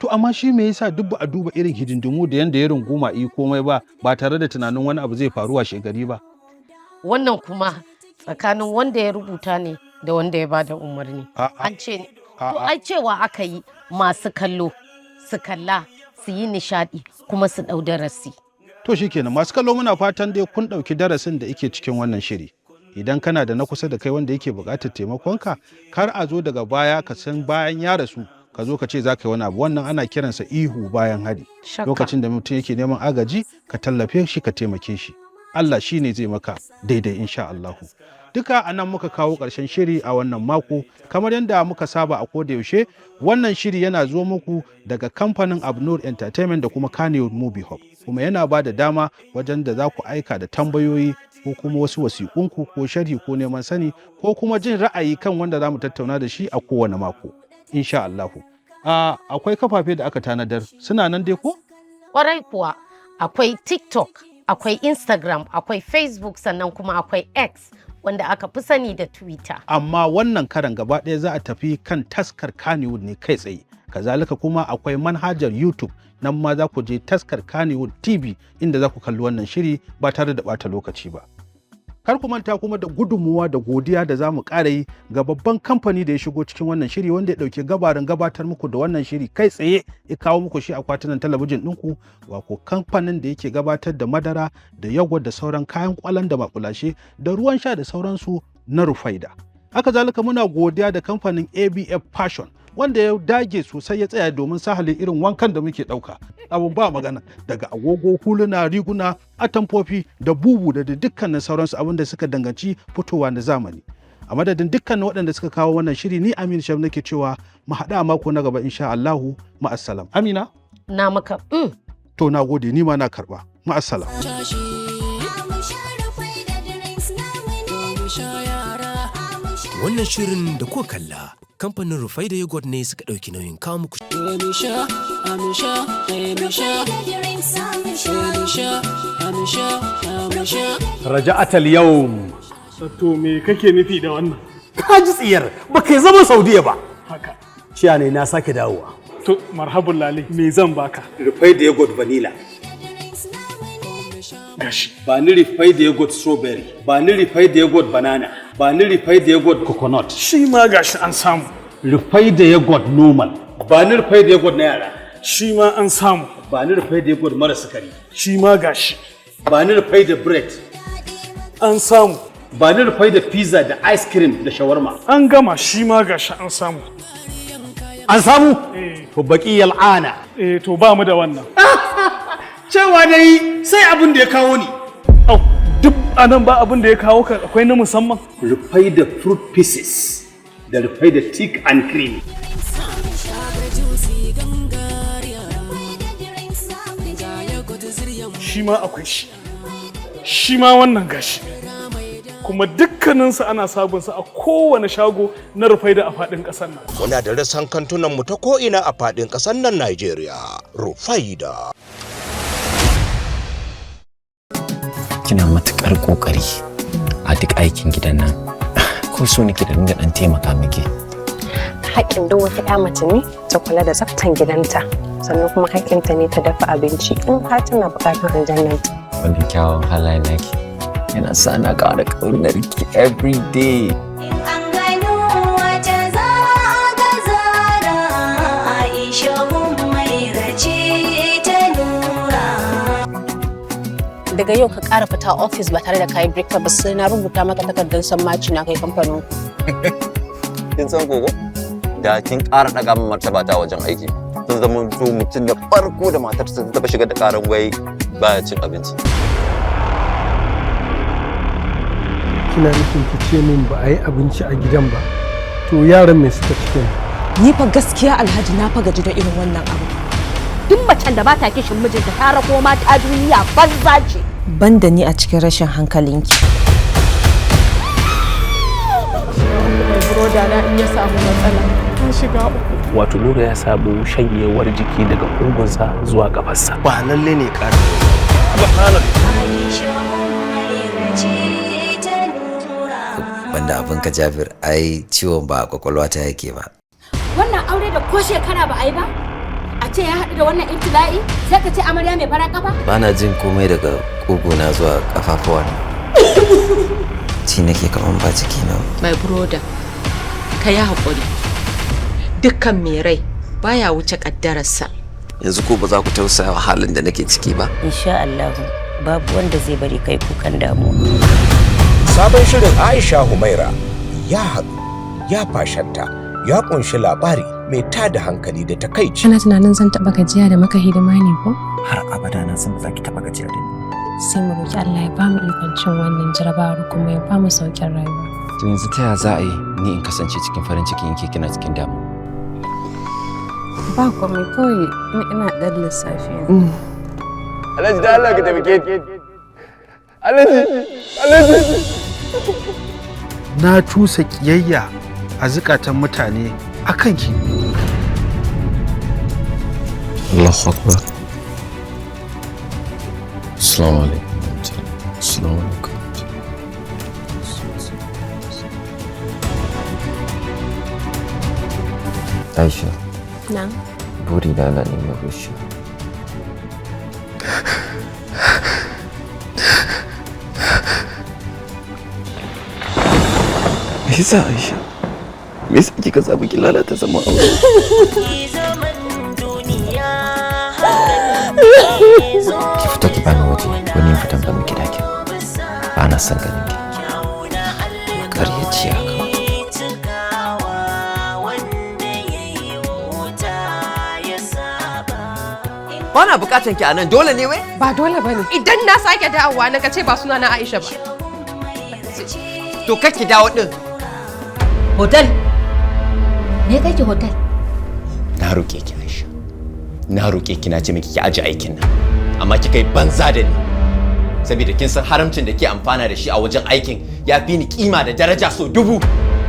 To amma shi me yasa duk ba a duba irin hidindimu da yanda ya runguma yi komai ba, ba tare da tunanin wani abu zai faru a shekari ba? Wannan kuma tsakanin wanda ya rubuta ne da wanda ya bada umarni. An ce to ai cewa aka yi masu kallo su kalla su yi nishadi kuma su ɗau darasi. To shikenan, masu kallo, muna fatan dai kun ɗauki darasin da yake cikin wannan shiri. Idan kana da na kusa da kai wanda yake buƙatar taimakonka, kar a zo daga baya ka san bayan ya rasu ka zo ka ce za ka yi wani abu. Wannan ana kiransa ihu bayan hari. Shakka. Lokacin da mutum yake neman agaji, ka tallafe shi, ka taimake shi. Allah shi ne zai maka daidai insha Allahu. Duka a nan muka kawo ƙarshen shiri a wannan mako. Kamar yadda muka saba a koda yaushe, wannan shiri yana zo muku daga kamfanin Abnur Entertainment da kuma Kannywood Movie Hub, kuma yana ba da dama wajen da za ku aika da tambayoyi ko kuma wasu wasiƙunku ko sharhi ko neman sani ko kuma jin ra'ayi kan wanda za mu tattauna da shi a kowane mako insha Allahu. Akwai kafafe da aka tanadar, suna nan dai ko? Kwarai kuwa, akwai TikTok, akwai Instagram, akwai Facebook, sannan kuma akwai X wanda aka fi sani da Twitter. Amma wannan karan gaba ɗaya za a tafi kan Taskar Kannywood ne kai tsaye. Kazalika kuma akwai manhajar YouTube, nan ma za ku je Taskar Kannywood TV inda za ku kalli wannan shiri ba tare da ɓata lokaci ba. Kar ku manta kuma da gudunmuwa da godiya da za mu ƙara yi ga babban kamfani da ya shigo cikin wannan shiri, wanda ya ɗauki gabarin gabatar muku da wannan shiri kai tsaye, ya kawo muku shi akwatunan talabijin ɗinku, wato kamfanin da yake gabatar da madara da yogurt da sauran kayan kwalan da makulashe da ruwan sha da sauransu na Rufaida. Haka zalika muna godiya da kamfanin ABF Fashion, wanda ya dage sosai ya tsaya domin sahale irin wankan da muke ɗauka. Abun ba magana, daga agogo, huluna, riguna, atamfofi da bubu da dukkanin sauransu, abin da suka danganci fitowa na zamani. A madadin dukkanin waɗanda suka kawo wannan shiri, ni Aminu Sham nake cewa mu haɗu a mako na gaba insha Allahu. Ma'assalam. Amina? Na maka. To na gode, ni ma na karɓa. Ma'assalam. Wannan shirin da kuka kalla, kamfanin Rufai da Yogurt ne suka ɗauki nauyin kawo muku. Amisha, Amisha, Amisha, Amisha, Amisha, Amisha. Raja'atal yawm. To me kake nufi da wannan? Ka ji tsiyar ba kai zama Saudiya ba. Haka. Ciya ne na sake dawowa. To marhabun lale, me zan baka? Rufai da yogurt vanilla. Gashi. Ba ni rufai da yogurt strawberry, ba ni rufai da yogurt banana, ba ni rufai da yogurt coconut. Shi ma gashi an samu. Rufai da yogurt normal, ba ni rufai da yogurt na yara. Shi ma an samu. Ba ni rufai da yogurt mara sukari. Shi ma gashi. Ba ni rufai da bread. An samu. Ba ni rufai da pizza da ice cream da shawarma. An gama, shi ma gashi an samu. An samu? To baki yal'ana. Eh, to ba mu da wannan. Cewa dai sai abin da ya kawo ni. Au, duk anan ba abin da ya kawo ka, akwai na musamman. Rufai da fruit pieces da rufai da thick and creamy. Shi ma akwai shi. Shi ma wannan gashi. Kuma dukkaninsu ana sabunsa a kowane shago na Rufai da a faɗin ƙasar nan. Muna da rassan kantunan mu ta ko'ina a faɗin ƙasar nan Najeriya. Rufaida. Kina matukar kokari a duk aikin gidan nan, ko so nake da dinga dan taimaka miki. Haƙƙin duk wata 'ya mace ne ta kula da tsaftan gidanta, sannan kuma haƙƙinta ne ta dafa abinci in har tana buƙatar aljannanta. Wannan kyawun halayen naki yana sa na ƙara ƙaunar ki every day. An gano wata za a ga zara, Aisha Humaira ce ta nura. Daga yau ka ƙara fita ofis ba tare da kayi breakfast ba, sai na rubuta maka takardar sammaci na kai kamfanin. Kin san gogo? Da kin ƙara ɗaga min martaba ta wajen aiki. Zan zama to mutum da farko da matarsa ta taɓa shigar da ƙaran wai baya cin abinci. Kina nufin ki ce min ba a yi abinci a gidan ba? To yaran me suka ci kenan? Ni fa gaskiya Alhaji na fa gaji da irin wannan abu. Duk macen da ba ta kishin mijinta ta rako mata duniya banza ce. Banda ni a cikin rashin hankalinki. Broda na in ya samu matsala na shiga uku. Wato Nura ya samu shanyewar jiki daga ƙugunsa zuwa ƙafarsa. Ba lalle ne ƙara. Aisha Humaira ce ta nura. Banda abin ka Jabir, ai ciwon ba a kwakwalwa ta yake ba. Wannan aure da ko shekara ba a yi ba, a ce ya haɗu da wannan ibtila'i, sai ka ce amarya mai fara kafa. Bana jin komai daga ƙuguna zuwa ƙafafuwa na. Ci nake kaman ba ciki na. My brother, ka yi haƙuri. Dukkan mai rai baya wuce ƙaddararsa. Yanzu ko ba za ku tausaya wa halin da nake ciki ba? Insha Allah babu wanda zai bari kai kukan damuwa. Sabon shirin Aisha Humaira ya haɗu, ya fashanta, ya ƙunshi labari mai tada hankali da takaici. Kana tunanin zan taɓa gajiya da maka hidima ne ko? Har abada na san ba za ki taɓa gajiya da ni. Sai mu roki Allah ya bamu ikon cin wannan jarabawar kuma ya bamu sauƙin rayuwa. To yanzu ta ya za a yi ni in kasance cikin farin ciki in ke kina cikin damuwa? Ba komai, kawai ni ina ɗan lissafi ne. Alhaji, da Allah ka taimake ni. Alhaji, Alhaji. Na cusa kiyayya a zukatan mutane akan ki. Allahu Akbar. Assalamu alaikum. Assalamu alaikum. Aisha, Na. burina na neman rushewa. Me yasa, Aisha? Me yasa kika zaɓi ki lalata zaman aure? Ki fito ki bani waje, wani fitan ba miki dakin. Ba na son ganin ki. Makaryaciya kawai. Ba na bukatan ki a nan, dole ne wai? Ba dole bane. Idan na sake dawowa na ka ce ba suna na Aisha ba. To kar ki dawo din. Hotel? Me kai ki hotel? Na roƙe ki, Aisha. Na roƙe ki, na ce miki ki aje aikin nan. Amma kika yi banza da ni. Saboda kin san haramcin da ke amfana da shi a wajen aikin ya fi ni kima da daraja so dubu.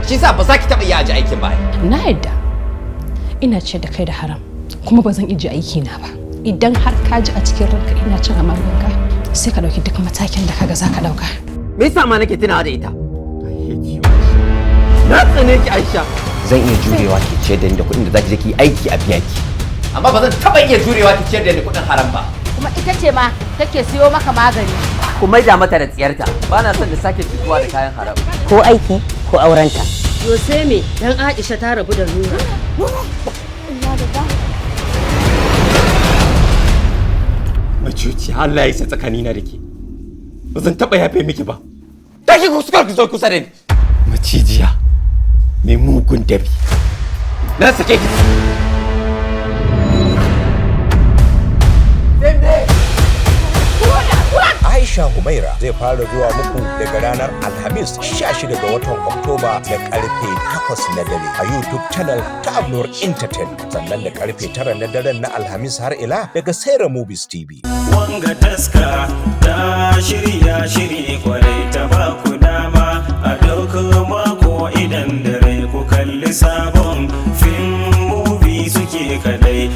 Shi yasa ba za ki taɓa iya aje aikin ba. Na yadda ina ce da kai da haram kuma ba zan ije aiki na ba. Idan har ka ji a cikin ranka ina cin amananka, sai ka ɗauki duk matakin da kaga za ka ɗauka. Me yasa ma nake tunawa da ita? Na tsane ki, Aisha. Zan iya jurewa ki ciyar da ni da kuɗin da za ki je ki yi aiki a biya ki. Amma ba zan taɓa iya jurewa ki ciyar da ni kuɗin haram ba. Kuma ita ce ma take siyo maka magani. Ku maida mata da tsiyarta. Ba na son da sake fitowa da kayan haram. Ko aiki ko aurenta. Yo sai me dan Aisha ta rabu da Nura. Macuci, Allah ya isa tsakanina da ke. Ba zan taɓa yafe miki ba. Tashi ku suka ku zo kusa da ni. Macijiya mai mugun dafi. Na sake ki. Aisha Humaira zai fara zuwa muku daga ranar Alhamis 16 ga watan Oktoba da karfe 8 na dare a YouTube channel ta Abnur Entertainment, sannan da karfe 9 na daren na Alhamis har ila daga Saira Movies TV. Wanga taska ta shirya shiri kwarai ta ba ku dama a duk mako idan dare ku kalli sabon fim movie suke kadai.